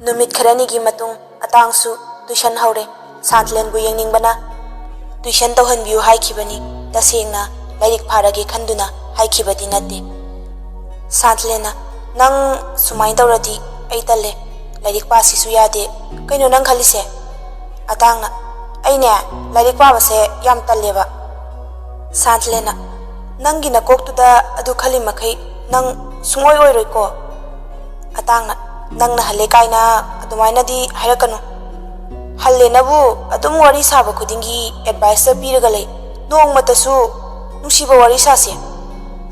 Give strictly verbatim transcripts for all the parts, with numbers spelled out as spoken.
ꯅꯨꯃꯤꯠ ꯈꯔꯅꯤꯒꯤ ꯃꯇꯨꯡ ꯑꯇꯥꯡꯁꯨ ꯇꯨꯏꯁꯟ ꯍꯧꯔꯦ꯫ ꯁꯥꯟꯇꯂꯦꯟꯕꯨ ꯌꯦꯡꯅꯤꯡꯕꯅ ꯇꯨꯏꯁꯟ ꯇꯧꯍꯟꯕꯤꯌꯨ ꯍꯥꯏꯈꯤꯕꯅꯤ꯫ ꯇꯁꯦꯡꯅ ꯂꯥꯏꯔꯤꯛ ꯐꯥꯔꯒꯦ ꯈꯟꯗꯨꯅ ꯍꯥꯏꯈꯤꯕꯗꯤ ꯅꯠꯇꯦ꯫ ꯁꯥꯟꯇꯂꯦꯟꯅ, "ꯅꯪ ꯁꯨꯃꯥꯏꯅ ꯇꯧꯔꯗꯤ ꯑꯩ ꯇꯜꯂꯦ꯫ ꯂꯥꯏꯔꯤꯛ ꯄꯥꯁꯤꯁꯨ ꯌꯥꯗꯦ꯫ ꯀꯩꯅꯣ ꯅꯪ ꯈꯜꯂꯤꯁꯦ?" ꯑꯇꯥꯡꯅ, "ꯑꯩꯅꯦ, ꯂꯥꯏꯔꯤꯛ ꯄꯥꯕꯁꯦ ꯌꯥꯝ ꯇꯜꯂꯦꯕ꯫" ꯁꯥꯟꯇꯂꯦꯟꯅ, "ꯅꯪꯒꯤ ꯅꯀꯣꯛꯇꯨꯗ ꯑꯗꯨ ꯈꯜꯂꯤ ꯃꯈꯩ ꯅꯪ ꯁꯨꯡꯑꯣꯏ ꯑꯣꯏꯔꯣꯏꯀꯣ꯫" ꯑꯇꯥꯡꯅ, "ꯅꯪꯅ ꯍꯜꯂꯦ ꯀꯥꯏꯅ ꯑꯗꯨꯃꯥꯏꯅꯗꯤ ꯍꯥꯏꯔꯛꯀꯅꯨ꯫ ꯍꯜꯂꯦꯅꯕꯨ ꯑꯗꯨꯝ ꯋꯥꯔꯤ ꯁꯥꯕ ꯈꯨꯗꯤꯡꯒꯤ ꯑꯦꯗꯚꯥꯏꯁꯇ ꯄꯤꯔꯒ ꯂꯩ꯫ ꯅꯣꯡꯃꯇꯁꯨ ꯅꯨꯡꯁꯤꯕ ꯋꯥꯔꯤ ꯁꯥꯁꯦ꯫"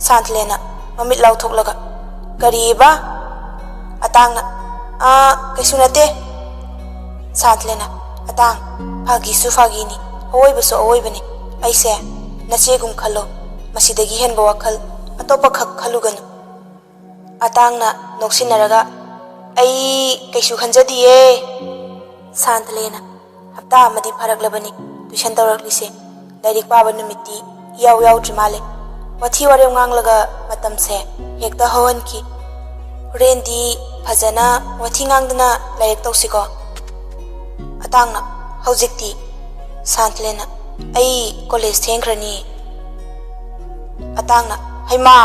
ꯁꯥꯟꯇꯂꯦꯟꯅ ꯃꯃꯤꯠ ꯂꯥꯎꯊꯣꯛꯂꯒ, "ꯀꯔꯤꯕ?" ꯑꯇꯥꯡꯅ, "ꯑꯥ, ꯀꯩꯁꯨ ꯅꯠꯇꯦ꯫" ꯁꯥꯟꯇꯂꯦꯟꯅ, "ꯑꯇꯥꯡ, ꯐꯥꯒꯤꯁꯨ ꯐꯥꯒꯤꯅꯤ, ꯑꯋꯣꯏꯕꯁꯨ ꯑꯋꯣꯏꯕꯅꯤ꯫ ꯑꯩꯁꯦ ꯅꯆꯦꯒꯨꯝ ꯈꯜꯂꯣ꯫ ꯃꯁꯤꯗꯒꯤ ꯍꯦꯟꯕ ꯋꯥꯈꯜ ꯑꯇꯣꯞꯄꯈꯛ ꯈꯜꯂꯨꯒꯅꯨ꯫" ꯑꯇꯥꯡꯅ ꯅꯣꯛꯁꯤꯟꯅꯔꯒ, "ꯑꯩ ꯀꯩꯁꯨ ꯈꯟꯖꯗꯤꯌꯦ꯫" ꯁꯥꯟꯇꯂꯦꯟꯅ, "ꯍꯞꯇꯥ ꯑꯃꯗꯤ ꯐꯥꯔꯛꯂꯕꯅꯤ ꯇꯨꯏꯁꯟ ꯇꯧꯔꯛꯂꯤꯁꯦ꯫ ꯂꯥꯏꯔꯤꯛ ꯄꯥꯕ ꯅꯨꯃꯤꯠꯇꯤ ꯏꯌꯥꯎ ꯌꯥꯎꯗ꯭ꯔꯤ ꯃꯥꯜꯂꯦ꯫ ꯋꯥꯊꯤ ꯋꯥꯔꯦꯝ ꯉꯥꯡꯂꯒ ꯃꯇꯝꯁꯦ ꯍꯦꯛꯇ ꯍꯧꯍꯟꯈꯤ꯫ ꯍꯣꯔꯦꯟꯗꯤ ꯐꯖꯅ ꯋꯥꯊꯤ ꯉꯥꯡꯗꯅ ꯂꯥꯏꯔꯤꯛ ꯇꯧꯁꯤꯀꯣ꯫" ꯑꯇꯥꯡꯅ, "ꯍꯧꯖꯤꯛꯇꯤ?" ꯁꯥꯟꯇꯂꯦꯟꯅ, "ꯑꯩ ꯀꯣꯂꯦꯖ ꯊꯦꯡꯈ꯭ꯔꯅꯤ꯫" ꯑꯇꯥꯡꯅ, "ꯍꯩꯃꯥ,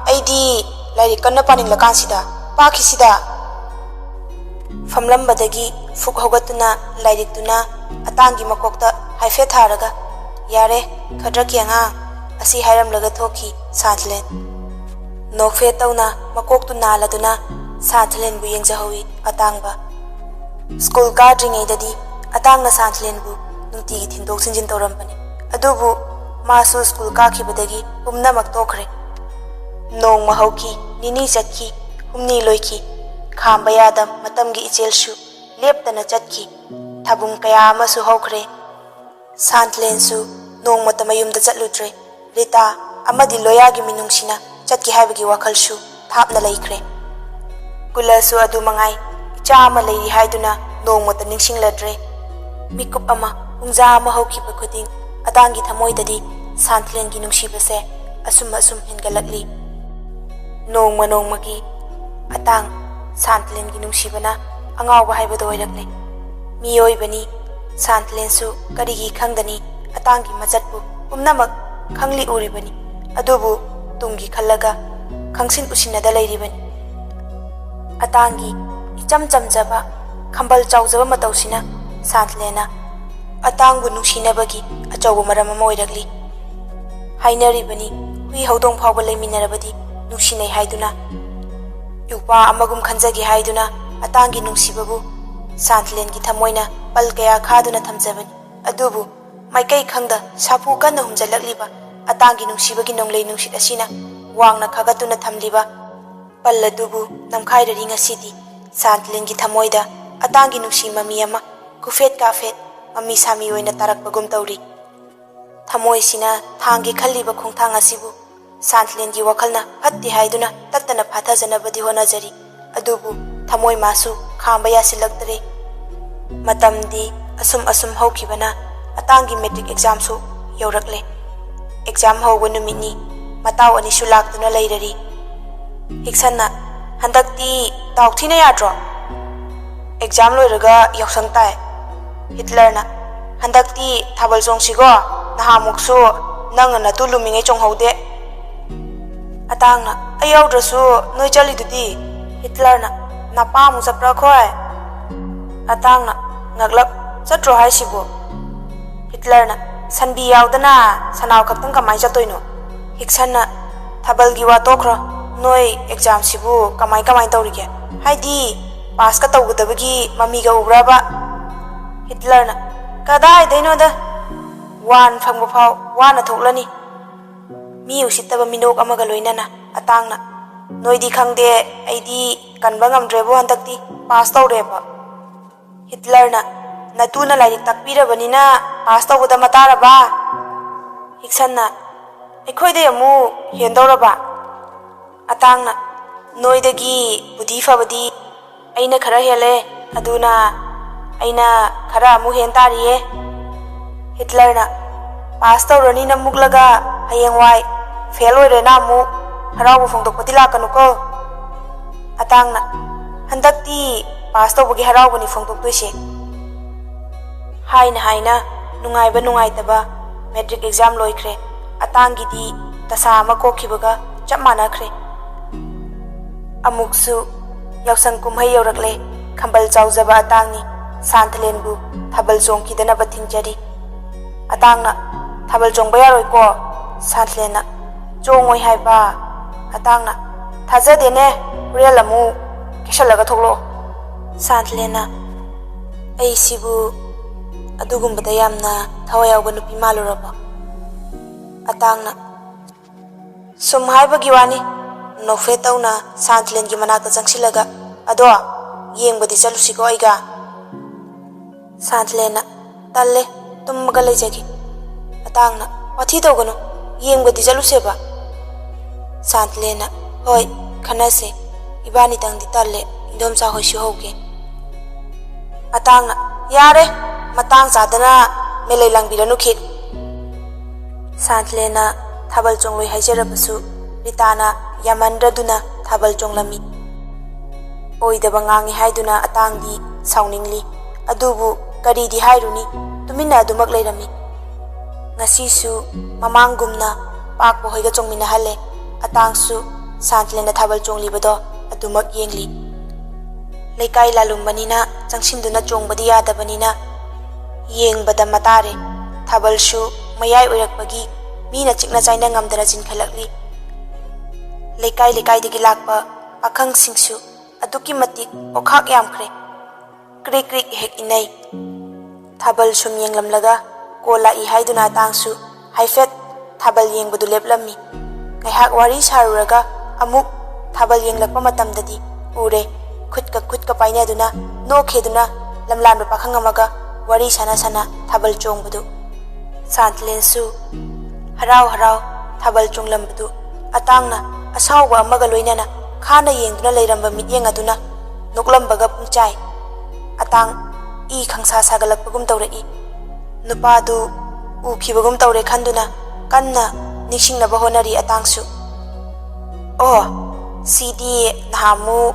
ꯑꯩꯗꯤ ꯂꯥꯏꯔꯤꯛ ꯀꯟꯅ ꯄꯥꯅꯤꯡꯂꯀꯥꯟꯁꯤꯗ, ꯄꯥꯈꯤꯁꯤꯗ!" ꯐꯝꯂꯝꯕꯗꯒꯤ ꯐꯨꯛ ꯍꯧꯒꯠꯇꯨꯅ ꯂꯥꯏꯔꯤꯛꯇꯨꯅ ꯑꯇꯥꯡꯒꯤ ꯃꯀꯣꯛꯇ ꯍꯥꯏꯐꯦꯠ ꯊꯥꯔꯒ, "ꯌꯥꯔꯦ, ꯈꯗ꯭ꯔꯛꯀꯤ ꯑꯉꯥꯡ," ꯑꯁꯤ ꯍꯥꯏꯔꯝꯂꯒ ꯊꯣꯛꯈꯤ ꯁꯥꯟꯇꯂꯦꯟ꯫ ꯅꯣꯛꯐꯦꯠ ꯇꯧꯅ ꯃꯀꯣꯛꯇꯨ ꯅꯥꯜꯂꯗꯨꯅ ꯁꯥꯟꯇꯂꯦꯟꯕꯨ ꯌꯦꯡꯖꯍꯧꯏ ꯑꯇꯥꯡꯕ꯫ ꯁ꯭ꯀꯨꯜ ꯀꯥꯗ꯭ꯔꯤꯉꯩꯗꯗꯤ ꯑꯇꯥꯡꯅ ꯁꯥꯟꯇꯂꯦꯟꯕꯨ ꯅꯨꯡꯇꯤꯒꯤ ꯊꯤꯟꯗꯣꯛ ꯊꯤꯟꯖꯤꯟ ꯇꯧꯔꯝꯕꯅꯤ꯫ ꯑꯗꯨꯕꯨ ꯃꯥꯁꯨ ꯁ꯭ꯀꯨꯜ ꯀꯥꯈꯤꯕꯗꯒꯤ ꯄꯨꯝꯅꯃꯛ ꯇꯣꯛꯈ꯭ꯔꯦ꯫ ꯅꯣꯡꯃ ꯍꯧꯈꯤ, ꯅꯤꯅꯤ ꯆꯠꯈꯤ, ꯍꯨꯝꯅꯤ ꯂꯣꯏꯈꯤ꯫ ꯈꯥꯝꯕ ꯌꯥꯗ ꯃꯇꯝꯒꯤ ꯏꯆꯦꯜꯁꯨ ꯂꯦꯞꯇꯅ ꯆꯠꯈꯤ꯫ ꯊꯥꯕꯨꯡ ꯀꯌꯥ ꯑꯃꯁꯨ ꯍꯧꯈ꯭ꯔꯦ꯫ ꯁꯥꯟꯇꯂꯦꯟꯁꯨ ꯅꯣꯡꯃꯇ ꯃꯌꯨꯝꯗ ꯆꯠꯂꯨꯗ꯭ꯔꯦ꯫ ꯔꯤꯇꯥ ꯑꯃꯗꯤ ꯂꯣꯌꯥꯒꯤ ꯃꯤꯅꯨꯡꯁꯤꯅ ꯆꯠꯈꯤ ꯍꯥꯏꯕꯒꯤ ꯋꯥꯈꯜꯁꯨ ꯊꯥꯞꯅ ꯂꯩꯈ꯭ꯔꯦ꯫ ꯀꯨꯂꯁꯨ ꯑꯗꯨ ꯃꯉꯥꯏ, ꯏꯆꯥ ꯑꯃ ꯂꯩꯔꯤ ꯍꯥꯏꯗꯨꯅ ꯅꯣꯡꯃꯇ ꯅꯤꯡꯁꯤꯡꯂꯗ꯭ꯔꯦ꯫ ꯃꯤꯀꯨꯞ ꯑꯃ, ꯄꯨꯡꯖꯥ ꯑꯃ ꯍꯧꯈꯤꯕ ꯈꯨꯗꯤꯡ ꯑꯇꯥꯡꯒꯤ ꯊꯃꯣꯏꯗꯗꯤ ꯁꯥꯟꯇꯂꯦꯟꯒꯤ ꯅꯨꯡꯁꯤꯕꯁꯦ ꯑꯁꯨꯝ ꯑꯁꯨꯝ ꯍꯦꯟꯒꯠꯂꯛꯂꯤ꯫ ꯅꯣꯡꯃ ꯅꯣꯡꯃꯒꯤ ꯑꯇꯥꯡ ꯁꯥꯟꯇꯂꯦꯟꯒꯤ ꯅꯨꯡꯁꯤꯕꯅ ꯑꯉꯥꯎꯕ ꯍꯥꯏꯕꯗꯣ ꯑꯣꯏꯔꯛꯂꯦ꯫ ꯃꯤꯑꯣꯏꯕꯅꯤ, ꯁꯥꯟꯇꯂꯦꯟꯁꯨ ꯀꯔꯤꯒꯤ ꯈꯪꯗꯅꯤ? ꯑꯇꯥꯡꯒꯤ ꯃꯆꯠꯄꯨ ꯄꯨꯝꯅꯃꯛ ꯈꯪꯂꯤ ꯎꯔꯤꯕꯅꯤ꯫ ꯑꯗꯨꯕꯨ ꯇꯨꯡꯒꯤ ꯈꯜꯂꯒ ꯈꯪꯁꯤꯟ ꯎꯁꯤꯟꯅꯗ ꯂꯩꯔꯤꯕꯅꯤ꯫ ꯑꯇꯥꯡꯒꯤ ꯏꯆꯝ ꯆꯝꯖꯕ, ꯈꯝꯕꯜ ꯆꯥꯎꯖꯕ ꯃꯇꯧꯁꯤꯅ ꯁꯥꯟꯇꯂꯦꯟꯅ ꯑꯇꯥꯡꯕꯨ ꯅꯨꯡꯁꯤꯅꯕꯒꯤ ꯑꯆꯧꯕ ꯃꯔꯝ ꯑꯃ ꯑꯣꯏꯔꯛꯂꯤ꯫ ꯍꯥꯏꯅꯔꯤꯕꯅꯤ, ꯍꯨꯏ ꯍꯧꯗꯣꯡ ꯐꯥꯎꯕ ꯂꯩꯃꯤꯟꯅꯔꯕꯗꯤ ꯅꯨꯡꯁꯤꯅꯩ ꯍꯥꯏꯗꯨꯅ꯫ ꯏꯎꯄꯥ ꯑꯃꯒꯨꯝ ꯈꯟꯖꯒꯦ ꯍꯥꯏꯗꯨꯅ ꯑꯇꯥꯡꯒꯤ ꯅꯨꯡꯁꯤꯕꯕꯨ ꯁꯥꯟꯇꯂꯦꯟꯒꯤ ꯊꯃꯣꯏꯅ ꯄꯜ ꯀꯌꯥ ꯈꯥꯗꯨꯅ ꯊꯝꯖꯕꯅꯤ꯫ ꯑꯗꯨꯕꯨ ꯃꯥꯏꯀꯩ ꯈꯪꯗ ꯁꯥꯐꯨ ꯀꯟꯅ ꯍꯨꯝꯖꯤꯜꯂꯛꯂꯤꯕ ꯑꯇꯥꯡꯒꯤ ꯅꯨꯡꯁꯤꯕꯒꯤ ꯅꯣꯡꯂꯩ ꯅꯨꯡꯁꯤꯠ ꯑꯁꯤꯅ ꯋꯥꯡꯅ ꯈꯥꯒꯠꯇꯨꯅ ꯊꯝꯂꯤꯕ ꯄꯜ ꯑꯗꯨꯕꯨ ꯅꯝꯈꯥꯏꯔꯔꯤ꯫ ꯉꯁꯤꯗꯤ ꯁꯥꯟꯇꯂꯦꯟꯒꯤ ꯊꯃꯣꯏꯗ ꯑꯇꯥꯡꯒꯤ ꯅꯨꯡꯁꯤ ꯃꯃꯤ ꯑꯃ ꯀꯨꯐꯦꯠ ꯀꯥꯐꯦꯠ ꯃꯃꯤ ꯁꯥꯃꯤ ꯑꯣꯏꯅ ꯇꯥꯔꯛꯄꯒꯨꯝ ꯇꯧꯔꯤ꯫ ꯊꯃꯣꯏꯁꯤꯅ ꯊꯥꯡꯒꯦ ꯈꯜꯂꯤꯕ ꯈꯣꯡꯊꯥꯡ ꯑꯁꯤꯕꯨ ꯁꯥꯟꯇꯂꯦꯟꯒꯤ ꯋꯥꯈꯜꯅ ꯐꯠꯇꯦ ꯍꯥꯏꯗꯨꯅ ꯇꯠꯇꯅ ꯐꯥꯊꯖꯅꯕꯗꯤ ꯍꯣꯠꯅꯖꯔꯤ꯫ ꯑꯗꯨꯕꯨ ꯊꯃꯣꯏ ꯃꯥꯁꯨ ꯈꯥꯝꯕ ꯌꯥꯁꯤꯜꯂꯛꯇ꯭ꯔꯦ꯫ ꯃꯇꯝꯗꯤ ꯑꯁꯨꯝ ꯑꯁꯨꯝ ꯍꯧꯈꯤꯕꯅ ꯑꯇꯥꯡꯒꯤ ꯃꯦꯇ꯭ꯔꯤꯛ ꯑꯦꯛꯖꯥꯝꯁꯨ ꯌꯧꯔꯛꯂꯦ꯫ ꯑꯦꯛꯖꯥꯝ ꯍꯧꯕ ꯅꯨꯃꯤꯠꯅꯤ꯫ ꯃꯇꯥꯎ ꯑꯅꯤꯁꯨ ꯂꯥꯛꯇꯨꯅ ꯂꯩꯔꯔꯤ꯫ ꯍꯤꯛꯁꯟꯅ, "ꯍꯟꯗꯛꯇꯤ ꯗꯥꯎ ꯊꯤꯅ ꯌꯥꯗ꯭ꯔꯣ? ꯑꯦꯛꯖꯥꯝ ꯂꯣꯏꯔꯒ ꯌꯥꯎꯁꯪ ꯇꯥꯏ꯫" ꯍꯤꯠꯂꯔꯅ, "ꯍꯟꯗꯛꯇꯤ ꯊꯥꯕꯜ ꯆꯣꯡꯁꯤꯀꯣ? ꯅꯍꯥꯟꯃꯨꯛꯁꯨ ꯅꯪꯅ ꯅꯇꯨ ꯂꯨꯝꯃꯤꯉꯩ ꯆꯣꯡꯍꯧꯗꯦ꯫" ꯑꯇꯥꯡꯅ, "ꯑꯩ ꯌꯥꯎꯗ꯭ꯔꯁꯨ ꯅꯣꯏ ꯆꯠꯂꯤꯗꯨꯗꯤ꯫" ꯍꯤꯠꯂꯔꯅ, "ꯅꯄꯥ ꯑꯃꯨꯛ ꯆꯠꯄ꯭ꯔꯥ ꯈꯣꯏ?" ꯑꯇꯥꯡꯅ, ꯉꯛꯂꯞ, "ꯆꯠꯇ꯭ꯔꯣ ꯍꯥꯏꯁꯤꯕꯨ?" ꯍꯤꯠꯂꯔꯅ, "ꯁꯟꯕꯤ ꯌꯥꯎꯗꯅ ꯁꯅꯥꯎ ꯈꯛꯇꯪ ꯀꯃꯥꯏꯅ ꯆꯠꯇꯣꯏꯅꯣ?" ꯍꯤꯛꯁꯟꯅ, "ꯊꯥꯕꯜꯒꯤ ꯋꯥ ꯇꯣꯛꯈ꯭ꯔꯣ꯫ ꯅꯣꯏ ꯑꯦꯛꯖꯥꯝꯁꯤꯕꯨ ꯀꯃꯥꯏ ꯀꯃꯥꯏ ꯇꯧꯔꯤꯒꯦ? ꯍꯥꯏꯗꯤ ꯄꯥꯁꯀ ꯇꯧꯒꯗꯕꯒꯤ ꯃꯃꯤꯒ ꯎꯕ꯭ꯔꯕ?" ꯍꯤꯠꯂꯔꯅ, "ꯀꯗꯥꯏꯗꯩꯅꯣꯗ, ꯋꯥꯟ ꯐꯪꯕ ꯐꯥꯎ ꯋꯥꯅ ꯊꯣꯛꯂꯅꯤ꯫" ꯃꯤ ꯎꯁꯤꯠꯇꯕ ꯃꯤꯅꯣꯛ ꯑꯃꯒ ꯂꯣꯏꯅꯅ ꯑꯇꯥꯡꯅ, "ꯅꯣꯏꯗꯤ ꯈꯪꯗꯦ, ꯑꯩꯗꯤ ꯀꯟꯕ ꯉꯝꯗ꯭ꯔꯦꯕꯣ, ꯍꯟꯗꯛꯇꯤ ꯄꯥꯁ ꯇꯧꯔꯦꯕꯣ꯫" ꯍꯤꯠꯂꯔꯅ, "ꯅꯇꯨꯅ ꯂꯥꯏꯔꯤꯛ ꯇꯥꯛꯄꯤꯔꯕꯅꯤꯅ ꯄꯥꯁ ꯇꯧꯕꯗ ꯃꯇꯥꯔꯕ?" ꯍꯤꯛꯁꯟꯅ, "ꯑꯩꯈꯣꯏꯗꯩ ꯑꯃꯨꯛ ꯍꯦꯟꯗꯧꯔꯕ?" ꯑꯇꯥꯡꯅ, "ꯅꯣꯏꯗꯒꯤ ꯕꯨꯙꯤ ꯐꯕꯗꯤ ꯑꯩꯅ ꯈꯔ ꯍꯦꯜꯂꯦ, ꯑꯗꯨꯅ ꯑꯩꯅ ꯈꯔ ꯑꯃꯨꯛ ꯍꯦꯟ ꯇꯥꯔꯤꯌꯦ꯫" ꯍꯤꯠꯂꯔꯅ, "ꯄꯥꯁ ꯇꯧꯔꯅꯤꯅ ꯃꯨꯛꯂꯒ ꯍꯌꯦꯡꯋꯥꯏ ꯐꯦꯜ ꯑꯣꯏꯔꯦꯅ ꯑꯃꯨꯛ ꯍꯔꯥꯎꯕ ꯐꯣꯡꯗꯣꯛꯄꯗꯤ ꯂꯥꯛꯀꯅꯨꯀꯣ꯫ ꯑꯇꯥꯡꯅ, ꯍꯟꯗꯛꯇꯤ ꯄꯥꯁ ꯇꯧꯕꯒꯤ ꯍꯔꯥꯎꯕꯅꯤ ꯐꯣꯡꯗꯣꯛꯇꯣꯏꯁꯦ꯫ ꯍꯥꯏꯅ ꯍꯥꯏꯅ ꯅꯨꯡꯉꯥꯏꯕ ꯅꯨꯡꯉꯥꯏꯇꯕ ꯃꯦꯇ꯭ꯔꯤꯛ ꯑꯦꯛꯖꯥꯝ ꯂꯣꯏꯈ꯭ꯔꯦ꯫ ꯑꯇꯥꯡꯒꯤꯗꯤ ꯗꯁꯥ ꯑꯃ ꯀꯣꯛꯈꯤꯕꯒ ꯆꯞ ꯃꯥꯟꯅꯈ꯭ꯔꯦ꯫ ꯑꯃꯨꯛꯁꯨ ꯌꯥꯎꯁꯪ ꯀꯨꯝꯍꯩ ꯌꯧꯔꯛꯂꯦ꯫ ꯈꯝꯕꯜ ꯆꯥꯎꯖꯕ ꯑꯇꯥꯡꯅꯤ ꯁꯥꯟꯊꯂꯦꯟꯕꯨ ꯊꯥꯕꯜ ꯆꯣꯡꯈꯤꯗꯅꯕ ꯊꯤꯡꯖꯔꯤ꯫ ꯑꯇꯥꯡꯅ, ꯊꯥꯕꯜ ꯆꯣꯡꯕ ꯌꯥꯔꯣꯏꯀꯣ꯫ ꯁꯥꯟꯊꯂꯦꯟꯅ, ꯆꯣꯡꯉꯣꯏ ꯍꯥꯏꯕ꯫ ꯑꯇꯥꯡꯅ, ꯊꯥꯖꯗꯦꯅꯦ, ꯍꯣꯔꯦꯟ ꯑꯃꯨꯛ ꯀꯦꯁꯜꯂꯒ ꯊꯣꯛꯂꯛꯑꯣ꯫ ꯁꯥꯟꯊꯂꯦꯟꯅ, ꯑꯩꯁꯤꯕꯨ ꯑꯗꯨꯒꯨꯝꯕꯗ ꯌꯥꯝꯅ ꯊꯋꯥꯏ ꯌꯥꯎꯕ ꯅꯨꯄꯤ ꯃꯥꯜꯂꯨꯔꯕꯣ? ꯑꯇꯥꯡꯅ, ꯁꯨꯝ ꯍꯥꯏꯕꯒꯤ ꯋꯥꯅꯤ꯫ ꯅꯣꯛꯐꯦꯠ ꯇꯧꯅ ꯁꯥꯟꯊꯂꯦꯟꯒꯤ ꯃꯅꯥꯛꯇ ꯆꯪꯁꯤꯜꯂꯒ, ꯑꯗꯣ, ꯌꯦꯡꯕꯗꯤ ꯆꯠꯂꯨꯁꯤꯀꯣ ꯑꯩꯒ꯫ ꯁꯥꯟꯊꯂꯦꯟꯅ, ꯇꯜꯂꯦ, ꯇꯨꯝꯃꯒ ꯂꯩꯖꯒꯦ꯫ ꯑꯇꯥꯡꯅ, ꯋꯥꯊꯤ ꯇꯧꯒꯅꯨ, ꯌꯦꯡꯕꯗꯤ ꯆꯠꯂꯨꯁꯦꯕ꯫ ꯁꯥꯟꯊꯂꯦꯟꯅ, ꯍꯣꯏ, ꯈꯟꯅꯁꯦ꯫ ꯏꯕꯥꯅꯤꯇꯪꯗꯤ ꯇꯜꯂꯦ, ꯏꯟꯗꯣꯝꯆꯥ ꯍꯣꯏꯁꯨ ꯍꯧꯒꯦ꯫ ꯑꯇꯥꯡꯅ, ꯌꯥꯔꯦ, ꯃꯇꯥꯡ ꯆꯥꯗꯅ ꯃꯦꯂꯩ ꯂꯥꯡꯕꯤꯔꯅꯨ ꯈꯤꯠ꯫ ꯁꯥꯟꯊꯂꯦꯟꯅ ꯊꯥꯕꯜ ꯆꯣꯡꯂꯣꯏ ꯍꯥꯏꯖꯔꯕꯁꯨ ꯔꯤꯇꯥꯅ ꯌꯥꯃꯟꯗ꯭ꯔꯗꯨꯅ ꯊꯥꯕꯜ ꯆꯣꯡꯂꯝꯃꯤ꯫ ꯑꯣꯏꯗꯕ ꯉꯥꯡꯉꯤ ꯍꯥꯏꯗꯨꯅ ꯑꯇꯥꯡꯗꯤ ꯁꯥꯎꯅꯤꯡꯂꯤ꯫ ꯑꯗꯨꯕꯨ ꯀꯔꯤꯗꯤ ꯍꯥꯏꯔꯨꯅꯤ, ꯇꯨꯃꯤꯟꯅ ꯑꯗꯨꯃꯛ ꯂꯩꯔꯝꯃꯤ꯫ ꯉꯁꯤꯁꯨ ꯃꯃꯥꯡꯒꯨꯝꯅ ꯄꯥꯛꯄ ꯍꯣꯏꯒ ꯆꯣꯡꯃꯤꯟꯅꯍꯜꯂꯦ꯫ ꯑꯇꯥꯡꯁꯨ ꯁꯥꯟꯊꯂꯦꯟꯅ ꯊꯥꯕꯜ ꯆꯣꯡꯂꯤꯕꯗꯣ ꯑꯗꯨꯃꯛ ꯌꯦꯡꯂꯤ꯫ ꯂꯩꯀꯥꯏ ꯂꯥꯂꯨꯝꯕꯅꯤꯅ ꯆꯪꯁꯤꯟꯗꯨꯅ ꯆꯣꯡꯕꯗꯤ ꯌꯥꯗꯕꯅꯤꯅ ꯌꯦꯡꯕꯗ ꯃꯇꯥꯔꯦ꯫ ꯊꯥꯕꯜꯁꯨ ꯃꯌꯥꯏ ꯑꯣꯏꯔꯛꯄꯒꯤ ꯃꯤꯅ ꯆꯤꯛꯅ ꯆꯥꯏꯅ ꯉꯝꯗꯅ ꯆꯤꯟꯈꯠꯂꯛꯂꯤ꯫ ꯂꯩꯀꯥꯏ ꯂꯩꯀꯥꯏꯗꯒꯤ ꯂꯥꯛꯄ ꯄꯥꯈꯪꯁꯤꯡꯁꯨ ꯑꯗꯨꯛꯀꯤ ꯃꯇꯤꯛ ꯑꯣꯈꯥꯛ ꯌꯥꯝꯈ꯭ꯔꯦ꯫ ꯀ꯭ꯔꯤꯛ ꯀ꯭ꯔꯤꯛ ꯍꯦꯛ ꯏꯟꯅꯩ꯫ ꯊꯥꯕꯜ ꯁꯨꯝ ꯌꯦꯡꯂꯝꯂꯒ ꯀꯣꯜ ꯂꯥꯛꯏ ꯍꯥꯏꯗꯨꯅ ꯑꯇꯥꯡꯁꯨ ꯍꯥꯏꯐꯦꯠ ꯊꯥꯕꯜ ꯌꯦꯡꯕꯗꯨ ꯂꯦꯞꯂꯝꯃꯤ꯫ ꯉꯥꯏꯍꯥꯛ ꯋꯥꯔꯤ ꯁꯥꯔꯨꯔꯒ ꯑꯃꯨꯛ ꯊꯥꯕꯜ ꯌꯦꯡꯂꯛꯄ ꯃꯇꯝꯗꯗꯤ ꯎꯔꯦ, ꯈꯨꯠꯀ ꯈꯨꯠꯀ ꯄꯥꯏꯅꯗꯨꯅ ꯅꯣꯛꯈꯤꯗꯨꯅ ꯂꯝꯂꯥꯟꯕ ꯄꯥꯈꯪ ꯑꯃꯒ ꯋꯥꯔꯤ ꯁꯥꯟꯅ ꯁꯥꯟꯅ ꯊꯥꯕꯜ ꯆꯣꯡꯕꯗꯨ꯫ ꯁꯥꯟꯇꯂꯦꯟꯁꯨ ꯍꯔꯥꯎ ꯍꯔꯥꯎ ꯊꯥꯕꯜ ꯆꯣꯡꯂꯝꯕꯗꯨ ꯑꯇꯥꯡꯅ ꯑꯁꯥꯎꯕ ꯑꯃꯒ ꯂꯣꯏꯅꯅ ꯈꯥꯅ ꯌꯦꯡꯗꯨꯅ ꯂꯩꯔꯝꯕ ꯃꯤꯠꯌꯦꯡ ꯑꯗꯨꯅ ꯅꯣꯛꯂꯝꯕꯒ ꯄꯨꯡꯆꯥꯏ꯫ ꯑꯇꯥꯡ ꯏ ꯈꯪꯁꯥ ꯁꯥꯒꯠꯂꯛꯄꯒꯨꯝ ꯇꯧꯔꯛꯏ꯫ ꯅꯨꯄꯥꯗꯨ ꯎꯈꯤꯕꯒꯨꯝ ꯇꯧꯔꯦ ꯈꯟꯗꯨꯅ ꯀꯟꯅ ꯅꯤꯡꯁꯤꯡꯅꯕ ꯍꯣꯠꯅꯔꯤ ꯑꯇꯥꯡꯁꯨ꯫ "ꯑꯣ, ꯁꯤꯗꯤ ꯅꯍꯥꯟꯃꯨꯛ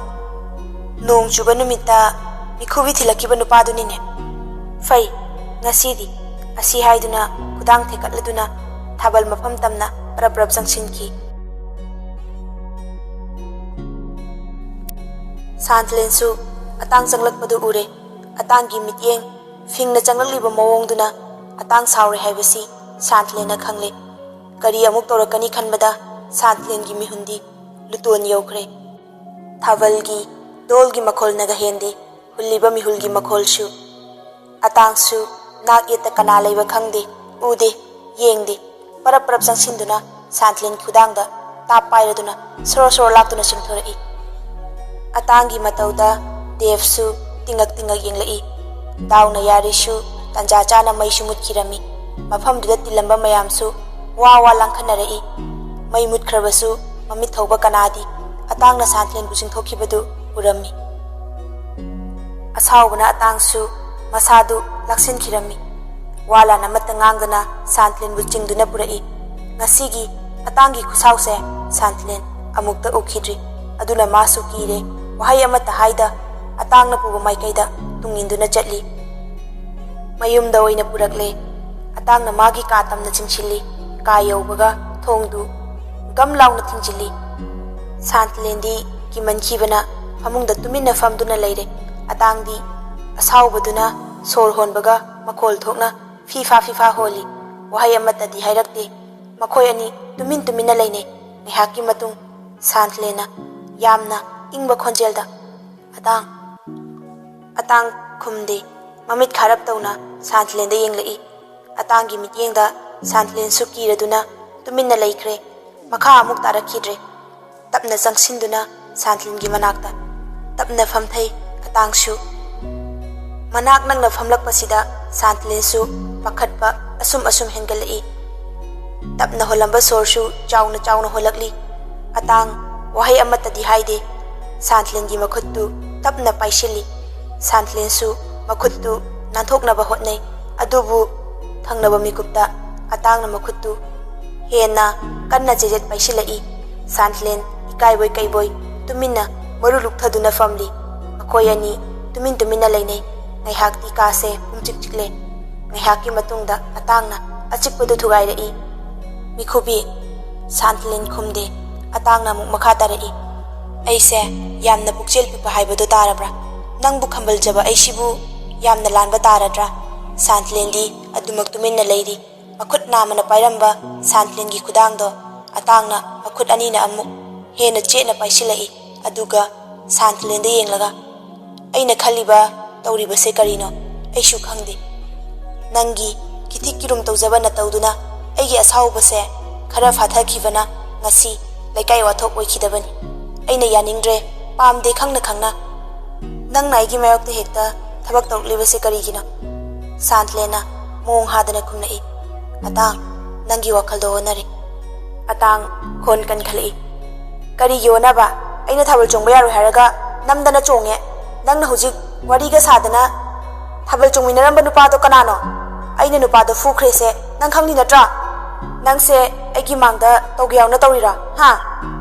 ꯅꯣꯡ ꯆꯨꯕ ꯅꯨꯃꯤꯠꯇ ꯃꯤꯈꯨꯕꯤ ꯊꯤꯜꯂꯛꯈꯤꯕ ꯅꯨꯄꯥꯗꯨꯅꯤꯅꯦ꯫ ꯐꯩ, ꯉꯁꯤꯗꯤ" ꯑꯁꯤ ꯍꯥꯏꯗꯨꯅ ꯈꯨꯗꯥꯡ ꯊꯦꯛꯀꯠꯂꯗꯨꯅ ꯊꯥꯕꯜ ꯃꯐꯝ ꯇꯝꯅ ꯄꯔꯞ ꯄꯔꯞ ꯆꯪꯁꯤꯟꯈꯤ꯫ ꯁꯥꯟꯊꯂꯦꯟꯁꯨ ꯑꯇꯥꯡ ꯆꯪꯂꯛꯄꯗꯨ ꯎꯔꯦ꯫ ꯑꯇꯥꯡꯒꯤ ꯃꯤꯠꯌꯦꯡ ꯐꯤꯡꯅ ꯆꯪꯂꯛꯂꯤꯕ ꯃꯑꯣꯡꯗꯨꯅ ꯑꯇꯥꯡ ꯁꯥꯎꯔꯦ ꯍꯥꯏꯕꯁꯤ ꯁꯥꯟꯊꯂꯦꯟꯅ ꯈꯪꯂꯦ꯫ ꯀꯔꯤ ꯑꯃꯨꯛ ꯇꯧꯔꯛꯀꯅꯤ ꯈꯟꯕꯗ ꯁꯥꯟꯊꯂꯦꯟꯒꯤ ꯃꯤꯍꯨꯟꯗꯤ ꯂꯨꯇꯣꯟ ꯌꯧꯈ꯭ꯔꯦ꯫ ꯊꯥꯕꯜꯒꯤ ꯗꯣꯜꯒꯤ ꯃꯈꯣꯜꯅꯒ ꯍꯦꯟꯗꯦ, ꯍꯨꯜꯂꯤꯕ ꯃꯤꯍꯨꯜꯒꯤ ꯃꯈꯣꯜꯁꯨ꯫ ꯑꯇꯥꯡꯁꯨ ꯅꯥꯛ ꯌꯦꯠꯇ ꯀꯅꯥ ꯂꯩꯕ ꯈꯪꯗꯦ, ꯎꯗꯦ, ꯌꯦꯡꯗꯦ꯫ ꯄꯔꯞ ꯄꯔꯞ ꯆꯪꯁꯤꯟꯗꯨꯅ ꯁꯥꯟꯊꯂꯦꯟ ꯈꯨꯗꯥꯡꯗ ꯇꯥꯞ ꯄꯥꯏꯔꯗꯨꯅ ꯁꯣꯔꯣ ꯁꯣꯔꯣ ꯂꯥꯛꯇꯨꯅ ꯆꯤꯡꯊꯣꯔꯛꯏ꯫ ꯑꯇꯥꯡꯒꯤ ꯃꯇꯧꯗ ꯗꯦꯕꯁꯨ ꯇꯤꯡꯉꯛ ꯇꯤꯡꯉꯛ ꯌꯦꯡꯂꯛꯏ꯫ ꯗꯥꯎꯅ ꯌꯥꯔꯤꯁꯨ ꯇꯟꯖꯥ ꯆꯥꯅ ꯃꯩꯁꯨ ꯃꯨꯠꯈꯤꯔꯝꯃꯤ꯫ ꯃꯐꯝꯗꯨꯗ ꯇꯤꯜꯂꯝꯕ ꯃꯌꯥꯝꯁꯨ ꯋꯥ ꯋꯥ ꯂꯥꯡꯈꯠꯅꯔꯛꯏ꯫ ꯃꯩ ꯃꯨꯠꯈ꯭ꯔꯕꯁꯨ ꯃꯃꯤꯠ ꯊꯧꯕ ꯀꯅꯥꯗꯤ ꯑꯇꯥꯡꯅ ꯁꯥꯟꯊꯂꯦꯟꯕꯨ ꯆꯤꯡꯊꯣꯛꯈꯤꯕꯗꯨ ꯎꯔꯝꯃꯤ꯫ ꯑꯁꯥꯎꯕꯅ ꯑꯇꯥꯡꯁꯨ ꯃꯁꯥꯗꯨ ꯂꯥꯛꯁꯤꯟꯈꯤꯔꯝꯃꯤ꯫ ꯋꯥ ꯂꯥꯟ ꯑꯃꯠꯇ ꯉꯥꯡꯗꯅ ꯁꯥꯟꯊꯂꯦꯟꯕꯨ ꯆꯤꯡꯗꯨꯅ ꯄꯨꯔꯛꯏ꯫ ꯉꯁꯤꯒꯤ ꯑꯇꯥꯡꯒꯤ ꯈꯨꯁꯥꯎꯁꯦ ꯁꯥꯟꯊꯂꯦꯟ ꯑꯃꯨꯛꯇ ꯎꯈꯤꯗ꯭ꯔꯤ꯫ ꯑꯗꯨꯅ ꯃꯥꯁꯨ ꯀꯤꯔꯦ꯫ ꯋꯥꯍꯩ ꯑꯃꯠꯇ ꯍꯥꯏꯗ ꯑꯇꯥꯡꯅ ꯄꯨꯕ ꯃꯥꯏꯀꯩꯗ ꯇꯨꯡ ꯏꯟꯗꯨꯅ ꯆꯠꯂꯤ꯫ ꯃꯌꯨꯝꯗ ꯑꯣꯏꯅ ꯄꯨꯔꯛꯂꯦ꯫ ꯑꯇꯥꯡꯅ ꯃꯥꯒꯤ ꯀꯥ ꯇꯝꯅ ꯆꯤꯡꯁꯤꯜꯂꯤ꯫ ꯀꯥ ꯌꯧꯕꯒ ꯊꯣꯡꯗꯨ ꯒꯝ ꯂꯥꯎꯅ ꯊꯤꯡꯖꯤꯜꯂꯤ꯫ ꯁꯥꯟꯊꯂꯦꯟꯗꯤ ꯀꯤꯃꯟꯈꯤꯕꯅ ꯐꯃꯨꯡꯗ ꯇꯨꯃꯤꯟꯅ ꯐꯝꯗꯨꯅ ꯂꯩꯔꯦ꯫ ꯑꯇꯥꯡꯗꯤ ꯑꯁꯥꯎꯕꯗꯨꯅ ꯁꯣꯔ ꯍꯣꯟꯕꯒ ꯃꯈꯣꯜ ꯊꯣꯛꯅ ꯐꯤꯐꯥ ꯐꯤꯐꯥ ꯍꯣꯜꯂꯤ꯫ ꯋꯥꯍꯩ ꯑꯃꯠꯇꯗꯤ ꯍꯥꯏꯔꯛꯇꯦ꯫ ꯃꯈꯣꯏ ꯑꯅꯤ ꯇꯨꯃꯤꯟ ꯇꯨꯃꯤꯟꯅ ꯂꯩꯅꯩ꯫ ꯉꯥꯏꯍꯥꯛꯀꯤ ꯃꯇꯨꯡ ꯁꯥꯟꯊꯂꯦꯟꯅ ꯌꯥꯝꯅ ꯏꯪꯕ ꯈꯣꯟꯖꯦꯜꯗ, "ꯑꯇꯥꯡ!" ꯑꯇꯥꯡ ꯈꯨꯝꯗꯦ꯫ ꯃꯃꯤꯠ ꯈꯥꯔꯞ ꯇꯧꯅ ꯁꯥꯟꯊꯂꯦꯟꯗ ꯌꯦꯡꯂꯛꯏ꯫ ꯑꯇꯥꯡꯒꯤ ꯃꯤꯠꯌꯦꯡꯗ ꯁꯥꯟꯊꯂꯦꯟꯁꯨ ꯀꯤꯔꯗꯨꯅ ꯇꯨꯃꯤꯟꯅ ꯂꯩꯈ꯭ꯔꯦ꯫ ꯃꯈꯥ ꯑꯃꯨꯛ ꯇꯥꯔꯛꯈꯤꯗ꯭ꯔꯦ꯫ ꯇꯞꯅ ꯆꯪꯁꯤꯟꯗꯨꯅ ꯁꯥꯟꯊꯂꯦꯟꯒꯤ ꯃꯅꯥꯛꯇ ꯇꯞꯅ ꯐꯝꯊꯩ꯫ ꯑꯇꯥꯡꯁꯨ ꯃꯅꯥꯛ ꯅꯛꯅ ꯐꯝꯂꯛꯄꯁꯤꯗ ꯁꯥꯟꯊꯂꯦꯟꯁꯨ ꯄꯥꯈꯠꯄ ꯑꯁꯨꯝ ꯑꯁꯨꯝ ꯍꯦꯟꯒꯠꯂꯛꯏ꯫ ꯇꯞꯅ ꯍꯣꯜꯂꯝꯕ ꯁꯣꯔꯁꯨ ꯆꯥꯎꯅ ꯆꯥꯎꯅ ꯍꯣꯜꯂꯛꯂꯤ꯫ ꯑꯇꯥꯡ ꯋꯥꯍꯩ ꯑꯃꯠꯇꯗꯤ ꯍꯥꯏꯗꯦ꯫ ꯁꯥꯟꯊꯂꯦꯟꯒꯤ ꯃꯈꯨꯠꯇꯨ ꯇꯞꯅ ꯄꯥꯏꯁꯤꯜꯂꯤ꯫ ꯁꯥꯟꯊꯂꯦꯟꯁꯨ ꯃꯈꯨꯠꯇꯨ ꯅꯥꯟꯊꯣꯛꯅꯕ ꯍꯣꯠꯅꯩ꯫ ꯑꯗꯨꯕꯨ ꯊꯪꯅꯕ ꯃꯤꯀꯨꯞꯇ ꯑꯇꯥꯡꯅ ꯃꯈꯨꯠꯇꯨ ꯍꯦꯟꯅ ꯀꯟꯅ ꯆꯦꯖꯦꯠ ꯄꯥꯏꯁꯤꯜꯂꯛꯏ꯫ ꯁꯥꯟꯊꯂꯦꯟ ꯏꯀꯥꯏꯕꯣꯏ ꯀꯩꯕꯣꯏ ꯇꯨꯃꯤꯟꯅ ꯃꯔꯨ ꯂꯨꯛꯊꯗꯨꯅ ꯐꯝꯂꯤ꯫ ꯃꯈꯣꯏ ꯑꯅꯤ ꯇꯨꯃꯤꯟ ꯇꯨꯃꯤꯟꯅ ꯂꯩꯅꯩ꯫ ꯉꯥꯏꯍꯥꯛꯇꯤ ꯀꯥꯁꯦ ꯄꯨꯡꯆꯤꯛ ꯆꯤꯛꯂꯦ꯫ ꯉꯥꯏꯍꯥꯛꯀꯤ ꯃꯇꯨꯡꯗ ꯑꯇꯥꯡꯅ ꯑꯆꯤꯛꯄꯗꯨ ꯊꯨꯒꯥꯏꯔꯛꯏ꯫ "ꯃꯤꯈꯨꯕꯤ!" ꯁꯥꯟꯊꯂꯦꯟ ꯈꯨꯝꯗꯦ꯫ ꯑꯇꯥꯡꯅ ꯑꯃꯨꯛ ꯃꯈꯥ ꯇꯥꯔꯛꯏ, "ꯑꯩꯁꯦ ꯌꯥꯝꯅ ꯄꯨꯛꯆꯦꯜ ꯄꯤꯛꯄ ꯍꯥꯏꯕꯗꯨ ꯇꯥꯔꯕ꯭ꯔꯥ? ꯅꯪꯕꯨ ꯈꯝꯕꯜꯖꯕ ꯑꯩꯁꯤꯕꯨ ꯌꯥꯝꯅ ꯂꯥꯟꯕ ꯇꯥꯔꯗ꯭ꯔꯥ?" ꯁꯥꯟꯊꯂꯦꯟꯗꯤ ꯑꯗꯨꯃꯛ ꯇꯨꯃꯤꯟꯅ ꯂꯩꯔꯤ꯫ ꯃꯈꯨꯠ ꯅꯥꯝꯃꯅ ꯄꯥꯏꯔꯝꯕ ꯁꯥꯟꯊꯂꯦꯟꯒꯤ ꯈꯨꯗꯥꯡꯗꯣ ꯑꯇꯥꯡꯅ ꯃꯈꯨꯠ ꯑꯅꯤꯅ ꯑꯃꯨꯛ ꯍꯦꯟꯅ ꯆꯦꯠꯅ ꯄꯥꯏꯁꯤꯜꯂꯛꯏ꯫ ꯑꯗꯨꯒ ꯁꯥꯟꯊꯂꯦꯟꯗ ꯌꯦꯡꯂꯒ, "ꯑꯩꯅ ꯈꯜꯂꯤꯕ, ꯇꯧꯔꯤꯕꯁꯦ ꯀꯔꯤꯅꯣ? ꯑꯩꯁꯨ ꯈꯪꯗꯦ꯫ ꯅꯪꯒꯤ ꯀꯤꯊꯤꯛ ꯀꯤꯔꯨꯝ ꯇꯧꯖꯕ ꯅꯇꯧꯗꯨꯅ ꯑꯩꯒꯤ ꯑꯁꯥꯎꯕꯁꯦ ꯈꯔ ꯐꯥꯊꯈꯤꯕꯅ ꯉꯁꯤ ꯂꯩꯀꯥꯏ ꯋꯥꯊꯣꯛ ꯑꯣꯏꯈꯤꯗꯕꯅꯤ꯫ ꯑꯩꯅ ꯌꯥꯅꯤꯡꯗ꯭ꯔꯦ, ꯄꯥꯝꯗꯦ ꯈꯪꯅ ꯈꯪꯅ꯫ ꯅꯪꯅ ꯑꯩꯒꯤ ꯃꯥꯌꯣꯛꯇ ꯍꯦꯛꯇ ꯊꯕꯛ ꯇꯧꯔꯛꯂꯤꯕꯁꯦ ꯀꯔꯤꯒꯤꯅꯣ?" ꯁꯥꯟꯊꯂꯦꯟꯅ ꯃꯑꯣꯡ ꯍꯥꯗꯅ ꯈꯨꯝꯂꯛꯏ, "ꯑꯇꯥꯡ, ꯅꯪꯒꯤ ꯋꯥꯈꯜꯗꯣ ꯑꯣꯟꯅꯔꯦ꯫" ꯑꯇꯥꯡ ꯈꯣꯟ ꯀꯟꯈꯠꯂꯛꯏ, "ꯀꯔꯤꯒꯤ ꯑꯣꯟꯅꯕ? ꯑꯩꯅ ꯊꯥꯕꯜ ꯆꯣꯡꯕ ꯌꯥꯔꯣꯏ ꯍꯥꯏꯔꯒ ꯅꯝꯗꯅ ꯆꯣꯡꯉꯦ꯫ ꯅꯪꯅ ꯍꯧꯖꯤꯛ ꯋꯥꯔꯤꯒ ꯁꯥꯗꯅ ꯊꯥꯕꯜ ꯆꯣꯡꯃꯤꯟꯅꯔꯝꯕ ꯅꯨꯄꯥꯗꯣ ꯀꯅꯥꯅꯣ? ꯑꯩꯅ ꯅꯨꯄꯥꯗꯣ ꯐꯨꯈ꯭ꯔꯦꯁꯦ ꯅꯪ ꯈꯪꯂꯤ ꯅꯠꯇ꯭ꯔꯥ? ꯅꯪꯁꯦ ꯑꯩꯒꯤ ꯃꯥꯡꯗ ꯇꯧꯒꯦ ꯌꯥꯎꯅ ꯇꯧꯔꯤꯔꯥ? ꯍꯥ?"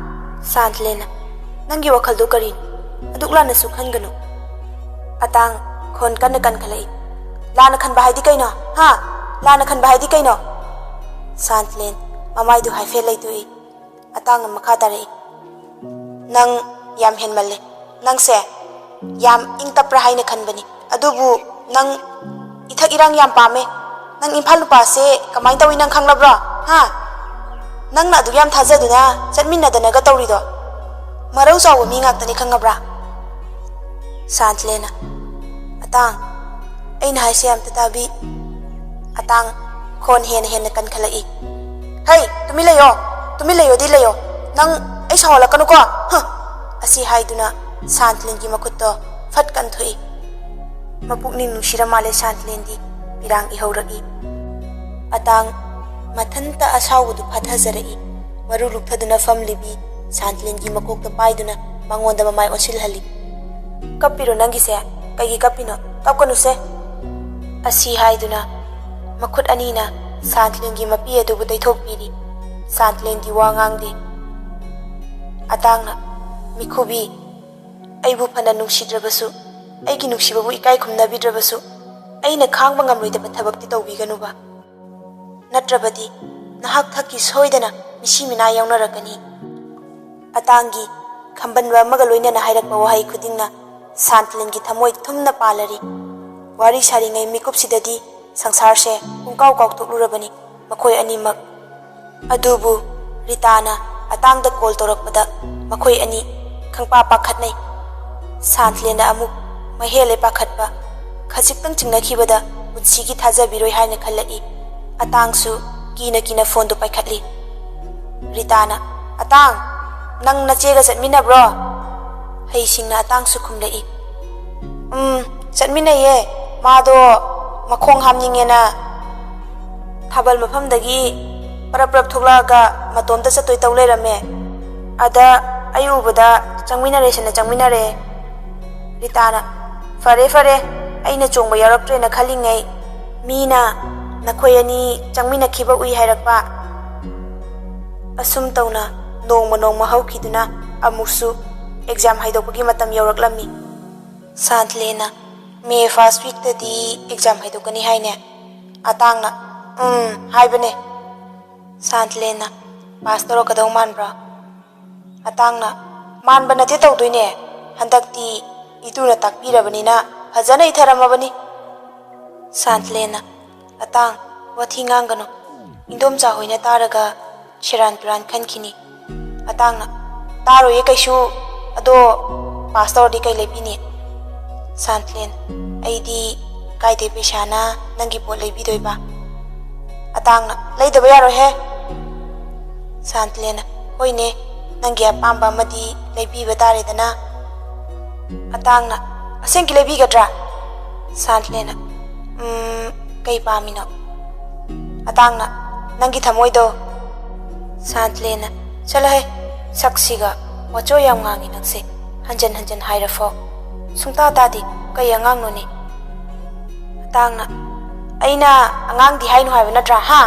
ꯁꯥꯟꯊꯂꯦꯟꯅ, "ꯅꯪꯒꯤ ꯋꯥꯈꯜꯗꯣ ꯀꯔꯤꯅꯣ? ꯑꯗꯨꯛ ꯂꯥꯟꯅꯁꯨ ꯈꯟꯒꯅꯨ꯫" ꯑꯇꯥꯡ ꯈꯣꯟ ꯀꯟꯅ ꯀꯟꯈꯠꯂꯛꯏ, "ꯂꯥꯟꯅ ꯈꯟꯕ ꯍꯥꯏꯗꯤ ꯀꯩꯅꯣ? ꯍꯥ? ꯂꯥꯟꯅ ꯈꯟꯕ ꯍꯥꯏꯗꯤ ꯀꯩꯅꯣ?" ꯁꯥꯟꯊꯂꯦꯟ ꯃꯃꯥꯏꯗꯨ ꯍꯥꯏꯐꯦꯠ ꯂꯩꯇꯣꯛꯏ꯫ ꯑꯇꯥꯡꯅ ꯃꯈꯥ ꯇꯥꯔꯛꯏ, "ꯅꯪ ꯌꯥꯝ ꯍꯦꯟꯃꯜꯂꯦ꯫ ꯅꯪꯁꯦ ꯌꯥꯝ ꯏꯪ ꯇꯞꯄ꯭ꯔꯥ ꯍꯥꯏꯅ ꯈꯟꯕꯅꯤ, ꯑꯗꯨꯕꯨ ꯅꯪ ꯏꯊꯛ ꯏꯔꯥꯡ ꯌꯥꯝ ꯄꯥꯝꯃꯦ꯫ ꯅꯪ ꯏꯝꯐꯥꯜ ꯅꯨꯄꯥꯁꯦ ꯀꯃꯥꯏꯅ ꯇꯧꯏ ꯅꯪ ꯈꯪꯂꯕ꯭ꯔꯣ? ꯍꯥ? ꯅꯪꯅ ꯑꯗꯨꯛ ꯌꯥꯝ ꯊꯥꯖꯗꯨꯅ ꯆꯠꯃꯤꯟꯅꯗꯅꯒ ꯇꯧꯔꯤꯗꯣ ꯃꯔꯧ ꯆꯥꯎꯕ ꯃꯤ ꯉꯥꯛꯇꯅꯤ ꯈꯪꯉꯕ꯭ꯔꯥ?" ꯁꯥꯟꯊꯂꯦꯟꯅ, "ꯑꯇꯥꯡ, ꯑꯩꯅ ꯍꯥꯏꯁꯦ ꯑꯝꯇ ꯇꯥꯕꯤ꯫" ꯑꯇꯥꯡ ꯈꯣꯟ ꯍꯦꯟꯅ ꯍꯦꯟꯅ ꯀꯟꯈꯠꯂꯛꯏ, "ꯍꯩ, ꯇꯨꯃꯤꯟ ꯂꯩꯌꯣ, ꯇꯨꯃꯤꯟ ꯂꯩꯌꯣꯗꯤ ꯂꯩꯌꯣ, ꯅꯪ ꯑꯩ ꯁꯥꯎꯍꯜꯂꯛꯀꯅꯨꯀꯣ, ꯍ!" ꯑꯁꯤ ꯍꯥꯏꯗꯨꯅ ꯁꯥꯟꯊꯂꯦꯟꯒꯤ ꯃꯈꯨꯠꯇꯣ ꯐꯠ ꯀꯟꯊꯣꯛꯏ꯫ ꯃꯄꯨꯛꯅꯤꯡ ꯅꯨꯡꯁꯤꯔ ꯃꯥꯜꯂꯦ ꯁꯥꯟꯊꯂꯦꯟꯗꯤ ꯄꯤꯔꯥꯡ ꯏꯍꯧꯔꯛꯏ꯫ ꯑꯇꯥꯡ ꯃꯊꯟꯇ ꯑꯁꯥꯎꯕꯗꯨ ꯐꯥꯊꯖꯔꯛꯏ꯫ ꯃꯔꯨ ꯂꯨꯞꯊꯗꯨꯅ ꯐꯝꯂꯤꯕꯤ ꯁꯥꯟꯊꯂꯦꯟꯒꯤ ꯃꯀꯣꯛꯇ ꯄꯥꯏꯗꯨꯅ ꯃꯉꯣꯟꯗ ꯃꯃꯥꯏ ꯑꯣꯟꯁꯤꯜꯍꯜꯂꯤ꯫ "ꯀꯞꯄꯤꯔꯣ ꯅꯪꯒꯤꯁꯦ? ꯀꯩꯒꯤ ꯀꯞꯄꯤꯅꯣ? ꯀꯞꯀꯅꯨꯁꯦ!" ꯑꯁꯤ ꯍꯥꯏꯗꯨꯅ ꯃꯈꯨꯠ ꯑꯅꯤꯅ ꯁꯥꯟꯊꯂꯦꯟꯒꯤ ꯃꯄꯤ ꯑꯗꯨꯕꯨ ꯇꯩꯊꯣꯛꯄꯤꯔꯤ꯫ ꯁꯥꯟꯇꯂꯦꯟꯗꯤ ꯋꯥ ꯉꯥꯡꯗꯦ꯫ ꯑꯇꯥꯡꯅ, "ꯃꯤꯈꯨꯕꯤ, ꯑꯩꯕꯨ ꯐꯅ ꯅꯨꯡꯁꯤꯗ꯭ꯔꯕꯁꯨ, ꯑꯩꯒꯤ ꯅꯨꯡꯁꯤꯕꯕꯨ ꯏꯀꯥꯏ ꯈꯨꯝꯅꯕꯤꯗ꯭ꯔꯕꯁꯨ, ꯑꯩꯅ ꯈꯥꯡꯕ ꯉꯝꯂꯣꯏꯗꯕ ꯊꯕꯛꯇꯤ ꯇꯧꯕꯤꯒꯅꯨꯕ꯫ ꯅꯠꯇ꯭ꯔꯕꯗꯤ ꯅꯍꯥꯛ ꯊꯛꯀꯤ ꯁꯣꯏꯗꯅ ꯃꯤꯁꯤ ꯃꯤꯅꯥ ꯌꯥꯎꯅꯔꯛꯀꯅꯤ꯫" ꯑꯇꯥꯡꯒꯤ ꯈꯝꯕꯟꯕ ꯑꯃꯒ ꯂꯣꯏꯅꯅ ꯍꯥꯏꯔꯛꯄ ꯋꯥꯍꯩ ꯈꯨꯗꯤꯡꯅ ꯁꯥꯟꯇꯂꯦꯟꯒꯤ ꯊꯃꯣꯏ ꯊꯨꯝꯅ ꯄꯥꯜꯂꯔꯤ꯫ ꯋꯥꯔꯤ ꯁꯥꯔꯤꯉꯩ ꯃꯤꯀꯨꯞꯁꯤꯗꯗꯤ ꯁꯪꯁꯥꯔꯁꯦ ꯄꯨꯡꯀꯥꯎ ꯀꯥꯎꯊꯣꯛꯂꯨꯔꯕꯅꯤ ꯃꯈꯣꯏ ꯑꯅꯤꯃꯛ꯫ ꯑꯗꯨꯕꯨ ꯔꯤꯇꯥꯅ ꯑꯇꯥꯡꯗ ꯀꯣꯜ ꯇꯧꯔꯛꯄꯗ ꯃꯈꯣꯏ ꯑꯅꯤ ꯈꯪꯄꯥ ꯄꯥꯈꯠꯅꯩ꯫ ꯁꯥꯟꯇꯂꯦꯟꯅ ꯑꯃꯨꯛ ꯃꯍꯦꯜꯂꯦ ꯄꯥꯈꯠꯄ꯫ ꯈꯖꯤꯛꯇꯪ ꯆꯤꯡꯅꯈꯤꯕꯗ ꯄꯨꯟꯁꯤꯒꯤ ꯊꯥꯖꯕꯤꯔꯣꯏ ꯍꯥꯏꯅ ꯈꯜꯂꯛꯏ꯫ ꯑꯇꯥꯡꯁꯨ ꯀꯤꯅ ꯀꯤꯅ ꯐꯣꯟꯗꯨ ꯄꯥꯏꯈꯠꯂꯤ꯫ ꯔꯤꯇꯥꯅ, "ꯑꯇꯥꯡ, ꯅꯪ ꯅꯆꯦꯒ ꯆꯠꯃꯤꯟꯅꯕ꯭ꯔꯣ?" ꯍꯩꯁꯤꯡꯅ ꯑꯇꯥꯡꯁꯨ ꯈꯨꯝꯂꯛꯏ꯫ "ꯎꯝ, ꯆꯠꯃꯤꯟꯅꯩꯌꯦ꯫ ꯃꯥꯗꯣ ꯃꯈꯣꯡ ꯍꯥꯝꯅꯤꯡꯉꯦꯅ ꯊꯥꯕꯜ ꯃꯐꯝꯗꯒꯤ ꯄꯔꯞ ꯄꯔꯞ ꯊꯣꯛꯂꯛꯑꯒ ꯃꯇꯣꯝꯇ ꯆꯠꯇꯣꯏ ꯇꯧ ꯂꯩꯔꯝꯃꯦ꯫ ꯑꯗ ꯑꯩ ꯎꯕꯗ ꯆꯪꯃꯤꯟꯅꯔꯦꯁꯤꯅ ꯆꯪꯃꯤꯟꯅꯔꯦ꯫" ꯔꯤꯇꯥꯅ, "ꯐꯔꯦ, ꯐꯔꯦ, ꯑꯩꯅ ꯆꯣꯡꯕ ꯌꯥꯎꯔꯛꯇ꯭ꯔꯦꯅ ꯈꯜꯂꯤꯉꯩ ꯃꯤꯅ ꯅꯈꯣꯏ ꯑꯅꯤ ꯆꯪꯃꯤꯟꯅꯈꯤꯕ ꯎꯏ ꯍꯥꯏꯔꯛꯄ꯫" ꯑꯁꯨꯝ ꯇꯧꯅ ꯅꯣꯡꯃ ꯅꯣꯡꯃ ꯍꯧꯈꯤꯗꯨꯅ ꯑꯃꯨꯛꯁꯨ ꯑꯦꯛꯖꯥꯝ ꯍꯥꯏꯗꯣꯛꯄꯒꯤ ꯃꯇꯝ ꯌꯧꯔꯛꯂꯝꯃꯤ꯫ ꯁꯥꯟꯇꯂꯦꯟꯅ, "ꯃꯦ ꯐꯥꯔꯁ ꯋꯤꯛꯇꯗꯤ ꯑꯦꯛꯖꯥꯝ ꯍꯥꯏꯗꯣꯛꯀꯅꯤ ꯍꯥꯏꯅꯦ?" ꯑꯇꯥꯡꯅ, "ꯎꯝ, ꯍꯥꯏꯕꯅꯦ꯫" ꯁꯥꯟꯇꯂꯦꯟꯅ, "ꯄꯥꯁ ꯇꯧꯔꯛꯀꯗꯧ ꯃꯥꯟꯕ꯭ꯔꯣ?" ꯑꯇꯥꯡꯅ, "ꯃꯥꯟꯕ ꯅꯠꯇꯦ ꯇꯧꯗꯣꯏꯅꯦ꯫ ꯍꯟꯗꯛꯇꯤ ꯏꯇꯨꯅ ꯇꯥꯛꯄꯤꯔꯕꯅꯤꯅ ꯐꯖꯅ ꯏꯊꯔꯝꯃꯕꯅꯤ꯫" ꯁꯥꯟꯇꯂꯦꯟꯅ, "ꯑꯇꯥꯡ, ꯋꯥꯊꯤ ꯉꯥꯡꯒꯅꯨ꯫ ꯏꯟꯗꯣꯝꯆꯥ ꯍꯣꯏꯅ ꯇꯥꯔꯒ ꯁꯦꯔꯥꯟ ꯇꯨꯔꯥꯟ ꯈꯟꯈꯤꯅꯤ꯫" ꯑꯇꯥꯡꯅ, "ꯇꯥꯔꯣꯏꯌꯦ ꯀꯩꯁꯨ꯫ ꯑꯗꯣ ꯄꯥꯁ ꯇꯧꯔꯗꯤ ꯀꯩ ꯂꯩꯕꯤꯅꯤ?" ꯁꯥꯟꯇꯂꯦꯟ, "ꯑꯩꯗꯤ ꯀꯥꯏꯗꯩ ꯄꯩꯁꯥꯅ ꯅꯪꯒꯤ ꯄꯣꯠ ꯂꯩꯕꯤꯗꯣꯏꯕ?" ꯑꯇꯥꯡꯅ, "ꯂꯩꯗꯕ ꯌꯥꯔꯣꯏꯍꯦ꯫" ꯁꯥꯟꯇꯂꯦꯟꯅ, "ꯍꯣꯏꯅꯦ, ꯅꯪꯒꯤ ꯑꯄꯥꯝꯕ ꯑꯃꯗꯤ ꯂꯩꯕꯤꯕ ꯇꯥꯔꯦꯗꯅ꯫" ꯑꯇꯥꯡꯅ, "ꯑꯁꯦꯡꯀꯤ ꯂꯩꯕꯤꯒꯗ꯭ꯔꯥ?" ꯁꯥꯟꯇꯂꯦꯟꯅ, "ꯎꯝ, ꯀꯩ ꯄꯥꯝꯃꯤꯅꯣ?" ꯑꯇꯥꯡꯅ, "ꯅꯪꯒꯤ ꯊꯃꯣꯏꯗꯣ꯫" ꯁꯥꯟꯇꯂꯦꯟꯅ, "ꯆꯠꯂꯣꯍꯦ, ꯁꯛꯁꯤꯒ ꯋꯥꯆꯣꯏ ꯌꯥꯝ ꯉꯥꯡꯉꯤ ꯅꯪꯁꯦ꯫ ꯍꯟꯖꯟ ꯍꯟꯖꯟ ꯍꯥꯏꯔꯐꯥꯎ ꯁꯨꯡꯇꯥ ꯇꯥꯗꯦ꯫ ꯀꯩ ꯑꯉꯥꯡꯅꯣꯅꯦ?" ꯑꯇꯥꯡꯅ, "ꯑꯩꯅ ꯑꯉꯥꯡꯗꯤ ꯍꯥꯏꯅꯨ ꯍꯥꯏꯕ ꯅꯠꯇ꯭ꯔꯥ, ꯍꯥ?"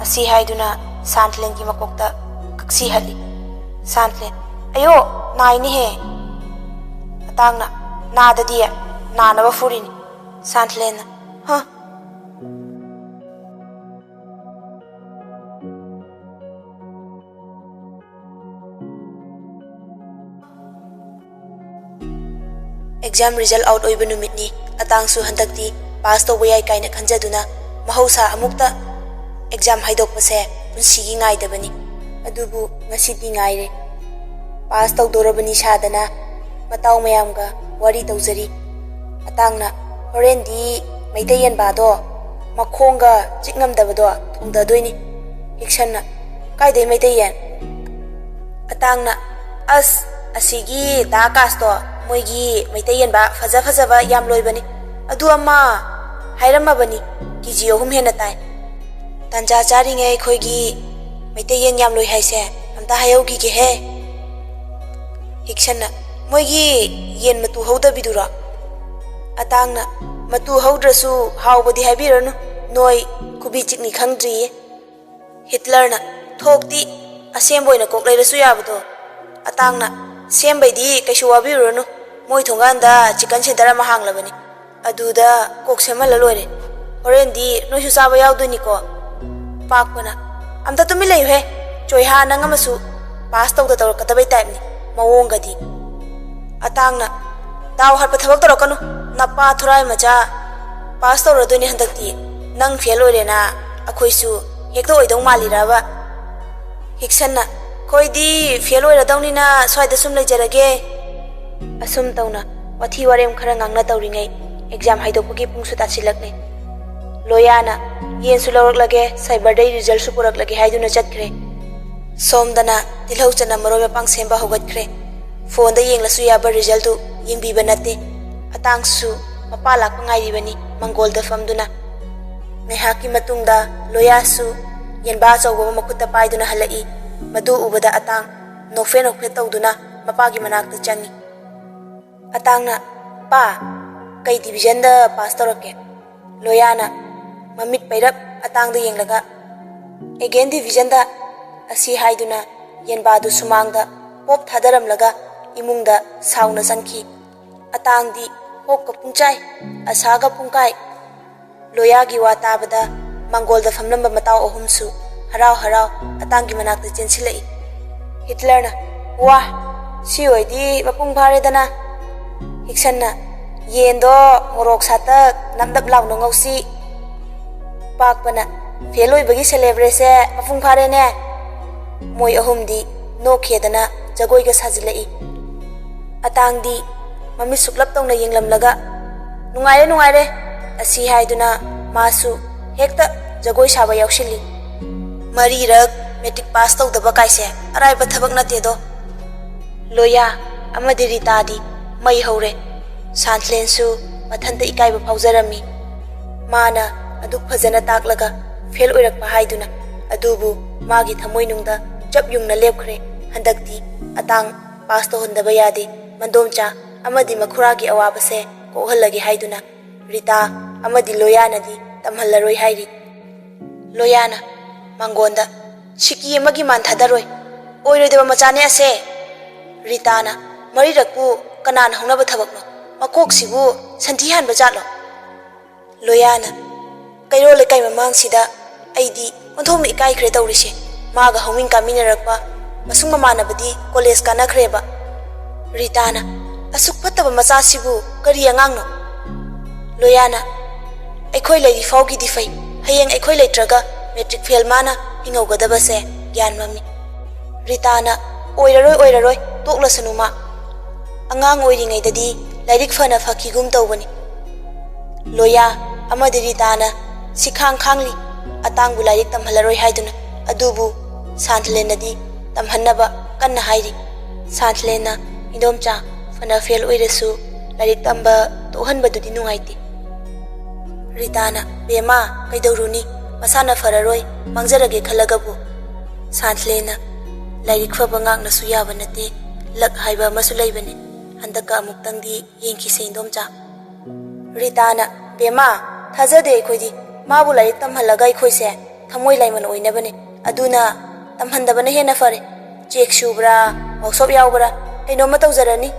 ꯑꯁꯤ ꯍꯥꯏꯗꯨꯅ ꯁꯥꯟꯊꯂꯦꯟꯒꯤ ꯃꯀꯣꯛꯇ ꯀꯛꯁꯤ ꯍꯠꯂꯤ꯫ ꯁꯥꯟꯊꯂꯦꯟ, "ꯑꯌꯣ, ꯅꯥꯏꯅꯦꯍꯦ!" ꯑꯇꯥꯡꯅ, "ꯅꯥꯗꯗꯤ ꯅꯥꯅꯕ ꯐꯨꯔꯤꯅꯤ꯫" ꯁꯥꯟꯊꯂꯦꯟꯅ, "ꯍ!" ꯑꯦꯛꯖꯥꯝ ꯔꯤꯖꯜ ꯑꯥꯎꯠ ꯑꯣꯏꯕ ꯅꯨꯃꯤꯠꯅꯤ꯫ ꯑꯇꯥꯡꯁꯨ ꯍꯟꯗꯛꯇꯤ ꯄꯥꯁ ꯇꯧꯕ ꯌꯥꯏ ꯀꯥꯏꯅ ꯈꯟꯖꯗꯨꯅ ꯃꯍꯧꯁꯥ ꯑꯃꯨꯛꯇ ꯑꯦꯛꯖꯥꯝ ꯍꯥꯏꯗꯣꯛꯄꯁꯦ ꯄꯨꯟꯁꯤꯒꯤ ꯉꯥꯏꯗꯕꯅꯤ꯫ ꯑꯗꯨꯕꯨ ꯉꯁꯤꯗꯤ ꯉꯥꯏꯔꯦ꯫ ꯄꯥꯁ ꯇꯧꯗꯧꯔꯕꯅꯤ ꯁꯥꯗꯅ ꯃꯇꯥꯎ ꯃꯌꯥꯝꯒ ꯋꯥꯔꯤ ꯇꯧꯖꯔꯤ꯫ ꯑꯇꯥꯡꯅ, "ꯍꯣꯔꯦꯟꯗꯤ ꯃꯩꯇꯩ ꯌꯦꯟꯕꯥꯗꯣ ꯃꯈꯣꯡꯒ ꯆꯤꯛ ꯉꯝꯗꯕꯗꯣ ꯊꯣꯡꯗꯗꯣꯏꯅꯤ꯫" ꯍꯤꯛꯁꯟꯅ, "ꯀꯥꯏꯗꯩ ꯃꯩꯇꯩ ꯌꯦꯟ?" ꯑꯇꯥꯡꯅ, "ꯑꯁ, ꯑꯁꯤꯒꯤ ꯗꯥ ꯑꯀꯥꯁꯇꯣ, ꯃꯣꯏꯒꯤ ꯃꯩꯇꯩ ꯌꯦꯟꯕ ꯐꯖ ꯐꯖꯕ ꯌꯥꯝ ꯂꯣꯏꯕꯅꯤ꯫ ꯑꯗꯨ ꯑꯃ ꯍꯥꯏꯔꯝꯃꯕꯅꯤ, ꯀꯦ ꯖꯤ ꯑꯍꯨꯝ ꯍꯦꯟꯅ ꯇꯥꯏ꯫ ꯇꯥꯟꯖꯥ ꯆꯥꯔꯤꯉꯩ ꯑꯩꯈꯣꯏꯒꯤ ꯃꯩꯇꯩ ꯌꯦꯟ ꯌꯥꯝ ꯂꯣꯏ ꯍꯥꯏꯁꯦ ꯑꯝꯇ ꯍꯥꯏꯍꯧꯈꯤꯒꯦꯍꯦ꯫" ꯍꯤꯛꯁꯟꯅ, "ꯃꯣꯏꯒꯤ ꯌꯦꯟ ꯃꯇꯨ ꯍꯧꯗꯕꯤꯗꯨꯔꯣ?" ꯑꯇꯥꯡꯅ, "ꯃꯇꯨ ꯍꯧꯗ꯭ꯔꯁꯨ ꯍꯥꯎꯕꯗꯤ ꯍꯥꯏꯕꯤꯔꯅꯨ, ꯅꯣꯏ ꯈꯨꯕꯤ ꯆꯤꯛꯅꯤ ꯈꯪꯗ꯭ꯔꯤꯌꯦ꯫" ꯍꯤꯠꯂꯔꯅ, "ꯊꯣꯛꯇꯤ, ꯑꯁꯦꯝꯕ ꯑꯣꯏꯅ ꯀꯣꯛ ꯂꯩꯔꯁꯨ ꯌꯥꯕꯗꯣ꯫" ꯑꯇꯥꯡꯅ, "ꯁꯦꯝꯕꯩꯗꯤ ꯀꯩꯁꯨ ꯋꯥꯕꯤꯔꯨꯔꯅꯨ, ꯃꯣꯏ ꯊꯣꯡꯒꯥꯟꯗ ꯆꯤꯀꯟ ꯁꯦꯟꯇꯔ ꯑꯃ ꯍꯥꯡꯂꯕꯅꯤ, ꯑꯗꯨꯗ ꯀꯣꯛ ꯁꯦꯝꯍꯜꯂ ꯂꯣꯏꯔꯦ꯫ ꯍꯣꯔꯦꯟꯗꯤ ꯅꯣꯏꯁꯨ ꯆꯥꯕ ꯌꯥꯎꯗꯣꯏꯅꯤꯀꯣ꯫" ꯄꯥꯛꯄꯅ, "ꯑꯝꯇ ꯇꯨꯃꯤꯟ ꯂꯩꯌꯨꯍꯦ, ꯆꯣꯏꯍꯥ ꯅꯪ ꯑꯃꯁꯨ, ꯄꯥꯁ ꯇꯧꯗ ꯇꯧꯔꯛꯀꯗꯕꯩ ꯇꯥꯏꯞꯅꯤ ꯃꯑꯣꯡꯒꯗꯤ꯫" ꯑꯇꯥꯡꯅ, "ꯗꯥꯎ ꯍꯥꯠꯄ ꯊꯕꯛ ꯇꯧꯔꯛꯀꯅꯨ, ꯅꯄꯥ ꯊꯣꯔꯥꯏ ꯃꯆꯥ, ꯄꯥꯁ ꯇꯧꯔꯗꯣꯏꯅꯦ ꯍꯟꯗꯛꯇꯤ꯫ ꯅꯪ ꯐꯦꯜ ꯑꯣꯏꯔꯦꯅ ꯑꯩꯈꯣꯏꯁꯨ ꯍꯦꯛꯇ ꯑꯣꯏꯗꯧ ꯃꯥꯜꯂꯤꯔꯕ?" ꯍꯤꯛꯁꯟꯅ, "ꯑꯩꯈꯣꯏꯗꯤ ꯐꯦꯜ ꯑꯣꯏꯔꯗꯧꯅꯤꯅ ꯁ꯭ꯋꯥꯏꯗ ꯁꯨꯝ ꯂꯩꯖꯔꯒꯦ꯫" ꯑꯁꯨꯝ ꯇꯧꯅ ꯋꯥꯊꯤ ꯋꯥꯔꯦꯝ ꯈꯔ ꯉꯥꯡꯅ ꯇꯧꯔꯤꯉꯩ ꯑꯦꯛꯖꯥꯝ ꯍꯥꯏꯗꯣꯛꯄꯒꯤ ꯄꯨꯡꯁꯨ ꯇꯥꯁꯤꯜꯂꯛꯂꯦ꯫ ꯂꯣꯌꯥꯅ, "ꯌꯦꯟꯁꯨ ꯂꯧꯔꯛꯂꯒꯦ, ꯁꯥꯏꯕꯔꯗꯩ ꯔꯤꯖꯜꯁꯨ ꯄꯨꯔꯛꯂꯒꯦ" ꯍꯥꯏꯗꯨꯅ ꯆꯠꯈ꯭ꯔꯦ꯫ ꯁꯣꯝꯗꯅ ꯇꯤꯜꯍꯧ ꯆꯅꯝ ꯃꯔꯣꯏ ꯃꯄꯥꯡ ꯁꯦꯝꯕ ꯍꯧꯒꯠꯈ꯭ꯔꯦ꯫ ꯐꯣꯟꯗ ꯌꯦꯡꯂꯁꯨ ꯌꯥꯕ ꯔꯤꯖꯜꯗꯨ ꯌꯦꯡꯕꯤꯕ ꯅꯠꯇꯦ꯫ ꯑꯇꯥꯡꯁꯨ ꯃꯄꯥ ꯂꯥꯛꯄ ꯉꯥꯏꯔꯤꯕꯅꯤ ꯃꯪꯒꯣꯜꯗ ꯐꯝꯗꯨꯅ꯫ ꯉꯥꯏꯍꯥꯛꯀꯤ ꯃꯇꯨꯡꯗ ꯂꯣꯌꯥꯁꯨ ꯌꯦꯟꯕꯥ ꯑꯆꯧꯕ ꯑꯃ ꯃꯈꯨꯠꯇ ꯄꯥꯏꯗꯨꯅ ꯍꯜꯂꯛꯏ꯫ ꯃꯗꯨ ꯎꯕꯗ ꯑꯇꯥꯡ ꯅꯣꯛꯐꯦꯠ ꯅꯣꯛꯐꯦꯠ ꯇꯧꯗꯨꯅ ꯃꯄꯥꯒꯤ ꯃꯅꯥꯛꯇ ꯆꯪꯏ꯫ ꯑꯇꯥꯡꯅ, "ꯄꯥ, ꯀꯩ ꯗꯤꯕꯤꯖꯟꯗ ꯄꯥꯁ ꯇꯧꯔꯛꯀꯦ?" ꯂꯣꯌꯥꯅ ꯃꯃꯤꯠ ꯄꯩꯔꯞ ꯑꯇꯥꯡꯗ ꯌꯦꯡꯂꯒ, ꯑꯦꯒꯦꯟ ꯗꯤꯚꯤꯖꯟꯗ ꯑꯁꯤ ꯍꯥꯏꯗꯨꯅ ꯌꯦꯟꯕꯥꯗꯨ ꯁꯨꯃꯥꯡꯗ ꯄꯣꯞ ꯊꯥꯗꯔꯝꯂꯒ ꯏꯃꯨꯡꯗ ꯁꯥꯎꯅ ꯆꯪꯈꯤ꯫ ꯑꯇꯥꯡꯗꯤ ꯍꯣꯞꯀ ꯄꯨꯡꯆꯥꯏ, ꯑꯁꯥꯒ ꯄꯨꯡꯀꯥꯏ꯫ ꯂꯣꯌꯥꯒꯤ ꯋꯥ ꯇꯥꯕꯗ ꯃꯥꯡꯒꯣꯜꯗ ꯐꯝꯂꯝꯕ ꯃꯇꯥꯎ ꯑꯍꯨꯝꯁꯨ ꯍꯔꯥꯎ ꯍꯔꯥꯎ ꯑꯇꯥꯡꯒꯤ ꯃꯅꯥꯛꯇ ꯆꯦꯟꯁꯤꯜꯂꯛꯏ꯫ ꯍꯤꯠꯂꯔꯅ, "ꯋꯥ, ꯁꯤ ꯑꯣꯏꯗꯤ ꯃꯄꯨꯡ ꯐꯥꯔꯦꯗꯅ"꯫ ꯍꯤꯛꯁꯟꯅ, "ꯌꯦꯟꯗꯣ ꯃꯣꯔꯣꯛ ꯁꯥꯇꯛ ꯅꯞ ꯅꯞ ꯂꯥꯎꯅ ꯉꯧꯁꯤ"꯫ ꯄꯥꯛꯄꯅ, "ꯐꯦꯜ ꯑꯣꯏꯕꯒꯤ ꯁꯦꯂꯦꯕ꯭ꯔꯦꯁꯦ ꯃꯄꯨꯡ ꯐꯥꯔꯦꯅꯦ"꯫ ꯃꯣꯏ ꯑꯍꯨꯝꯗꯤ ꯅꯣꯛꯈꯦꯗꯅ ꯖꯒꯣꯏꯒ ꯁꯥꯖꯤꯜꯂꯛꯏ꯫ ꯑꯇꯥꯡꯗꯤ ꯃꯃꯤꯠ ꯁꯨꯛꯂꯞ ꯇꯧꯅ ꯌꯦꯡꯂꯝꯂꯒ, "ꯅꯨꯡꯉꯥꯏꯔꯦ, ꯅꯨꯡꯉꯥꯏꯔꯦ" ꯑꯁꯤ ꯍꯥꯏꯗꯨꯅ ꯃꯥꯁꯨ ꯍꯦꯛꯇ ꯖꯒꯣꯏ ꯁꯥꯕ ꯌꯥꯎꯁꯤꯜꯂꯤ꯫ ꯃꯔꯤꯔꯛ ꯃꯦꯇ꯭ꯔꯤꯛ ꯄꯥꯁ ꯇꯧꯗꯕ ꯀꯥꯏꯁꯦ ꯑꯔꯥꯏꯕ ꯊꯕꯛ ꯅꯠꯇꯦꯗꯣ꯫ ꯂꯣꯌꯥ ꯑꯃꯗꯤ ꯔꯤꯇꯥꯗꯤ ꯃꯩ ꯍꯧꯔꯦ꯫ ꯁꯥꯟꯊꯂꯦꯟꯁꯨ ꯃꯊꯟꯇ ꯏꯀꯥꯏꯕ ꯐꯥꯎꯖꯔꯝꯃꯤ꯫ ꯃꯥꯅ ꯑꯗꯨꯛ ꯐꯖꯅ ꯇꯥꯛꯂꯒ ꯐꯦꯜ ꯑꯣꯏꯔꯛꯄ ꯍꯥꯏꯗꯨꯅ꯫ ꯑꯗꯨꯕꯨ ꯃꯥꯒꯤ ꯊꯃꯣꯏꯅꯨꯡꯗ ꯆꯞ ꯌꯨꯡꯅ ꯂꯦꯞꯈ꯭ꯔꯦ꯫ ꯍꯟꯗꯛꯇꯤ ꯑꯇꯥꯡ ꯄꯥꯁ ꯇꯧꯍꯟꯗꯕ ꯌꯥꯗꯦ꯫ ꯃꯟꯗꯣꯝꯆꯥ ꯑꯃꯗꯤ ꯃꯈꯨꯔꯥꯒꯤ ꯑꯋꯥꯕꯁꯦ ꯀꯣꯛꯍꯜꯂꯒꯦ ꯍꯥꯏꯗꯨꯅ ꯔꯤꯇꯥ ꯑꯃꯗꯤ ꯂꯣꯌꯥꯅꯗꯤ ꯇꯝꯍꯜꯂꯔꯣꯏ ꯍꯥꯏꯔꯤ꯫ ꯂꯣꯌꯥꯅ ꯃꯥꯡꯒꯣꯟꯗ, "ꯁꯤꯀꯤ ꯑꯃꯒꯤ ꯃꯥꯟ ꯊꯥꯗꯔꯣꯏ, ꯑꯣꯏꯔꯣꯏꯗꯕ ꯃꯆꯥꯅꯦ ꯑꯁꯦ"꯫ ꯔꯤꯇꯥꯅ, "ꯃꯔꯤꯔꯛꯄꯨ ꯀꯅꯥꯅ ꯍꯧꯅꯕ ꯊꯕꯛꯅꯣ? ꯃꯀꯣꯛꯁꯤꯕꯨ ꯁꯟꯊꯤ ꯍꯥꯟꯕ ꯖꯥꯠꯂꯣ?" ꯂꯣꯌꯥꯅ, "ꯀꯩꯔꯣꯜ ꯂꯩꯀꯥꯏ ꯃꯃꯥꯡꯁꯤꯗ ꯑꯩꯗꯤ ꯑꯣꯟꯊꯣꯛꯅ ꯏꯀꯥꯏꯈ꯭ꯔꯦ ꯇꯧꯔꯤꯁꯦ꯫ ꯃꯥꯒ ꯍꯧꯃꯤꯟ ꯀꯥꯃꯤꯟꯅꯔꯛꯄ ꯃꯁꯨꯡ ꯃꯃꯥꯟꯅꯕꯗꯤ ꯀꯣꯂꯦꯖ ꯀꯥꯟꯅꯈ꯭ꯔꯦꯕ"꯫ ꯔꯤꯇꯥꯅ, "ꯑꯁꯨꯛ ꯐꯠꯇꯕ ꯃꯆꯥꯁꯤꯕꯨ ꯀꯔꯤ ꯑꯉꯥꯡꯅꯣ?" ꯂꯣꯌꯥꯅ, "ꯑꯩꯈꯣꯏ ꯂꯩꯔꯤ ꯐꯥꯎꯒꯤꯗꯤ ꯐꯩ, ꯍꯌꯦꯡ ꯑꯩꯈꯣꯏ ꯂꯩꯇ꯭ꯔꯒ ꯃꯦꯇ꯭ꯔꯤꯛ ꯐꯦꯜ ꯃꯥꯅ ꯍꯤꯡꯍꯧꯒꯗꯕꯁꯦ ꯒ꯭ꯌꯥꯟ ꯃꯝꯃꯤ"꯫ ꯔꯤꯇꯥꯅ, "ꯑꯣꯏꯔꯔꯣꯏ, ꯑꯣꯏꯔꯔꯣꯏ, ꯇꯣꯛꯂꯁꯅꯨ ꯃꯥ꯫ ꯑꯉꯥꯡ ꯑꯣꯏꯔꯤꯉꯩꯗꯗꯤ ꯂꯥꯏꯔꯤꯛ ꯐꯅ ꯐꯈꯤꯒꯨꯝ ꯇꯧꯕꯅꯤ"꯫ ꯂꯣꯌꯥ ꯑꯃꯗꯤ ꯔꯤꯇꯥꯅ ꯁꯤꯈꯥꯡ ꯈꯥꯡꯂꯤ, ꯑꯇꯥꯡꯕꯨ ꯂꯥꯏꯔꯤꯛ ꯇꯝꯍꯜꯂꯔꯣꯏ ꯍꯥꯏꯗꯨꯅ꯫ ꯑꯗꯨꯕꯨ ꯁꯥꯟꯊꯂꯦꯟꯅꯗꯤ ꯇꯝꯍꯟꯅꯕ ꯀꯟꯅ ꯍꯥꯏꯔꯤ꯫ ꯁꯥꯟꯊꯂꯦꯟꯅ, "ꯏꯟꯗꯣꯝꯆꯥ, ꯐꯅ ꯐꯦꯜ ꯑꯣꯏꯔꯁꯨ ꯂꯥꯏꯔꯤꯛ ꯇꯝꯕ ꯇꯣꯛꯍꯟꯕꯗꯨꯗꯤ ꯅꯨꯡꯉꯥꯏꯇꯦ"꯫ ꯔꯤꯇꯥꯅ, "ꯕꯦꯝꯃ, ꯀꯩꯗꯧꯔꯨꯅꯤ? ꯃꯁꯥꯅ ꯐꯔꯔꯣꯏ, ꯃꯥꯡꯖꯔꯒꯦ ꯈꯜꯂꯒꯕꯨ"꯫ ꯁꯥꯟꯊꯂꯦꯟꯅ, "ꯂꯥꯏꯔꯤꯛ ꯐꯕ ꯉꯥꯛꯅꯁꯨ ꯌꯥꯕ ꯅꯠꯇꯦ, ꯂꯛ ꯍꯥꯏꯕ ꯑꯃꯁꯨ ꯂꯩꯕꯅꯤ꯫ ꯍꯟꯗꯛꯀ ꯑꯃꯨꯛꯇꯪꯗꯤ ꯌꯦꯡꯈꯤꯁꯦ ꯏꯟꯗꯣꯝꯆꯥ"꯫ ꯔꯤꯇꯥꯅ, "ꯕꯦꯝꯃ, ꯊꯥꯖꯗꯦ ꯑꯩꯈꯣꯏꯗꯤ꯫ ꯃꯥꯕꯨ ꯂꯥꯏꯔꯤꯛ ꯇꯝꯍꯜꯂꯒ ꯑꯩꯈꯣꯏꯁꯦ ꯊꯃꯣꯏ ꯂꯥꯏꯃꯟ ꯑꯣꯏꯅꯕꯅꯦ꯫ ꯑꯗꯨꯅ ꯇꯝꯍꯟꯗꯕꯅ ꯍꯦꯟꯅ ꯐꯔꯦ꯫ ꯆꯦꯛ ꯁꯨꯕ꯭ꯔꯥ, ꯋꯥꯛꯁꯣꯞ ꯌꯥꯎꯕ꯭ꯔꯥ, ꯀꯩꯅꯣꯝꯃ ꯇꯧꯖꯔꯅꯤ꯫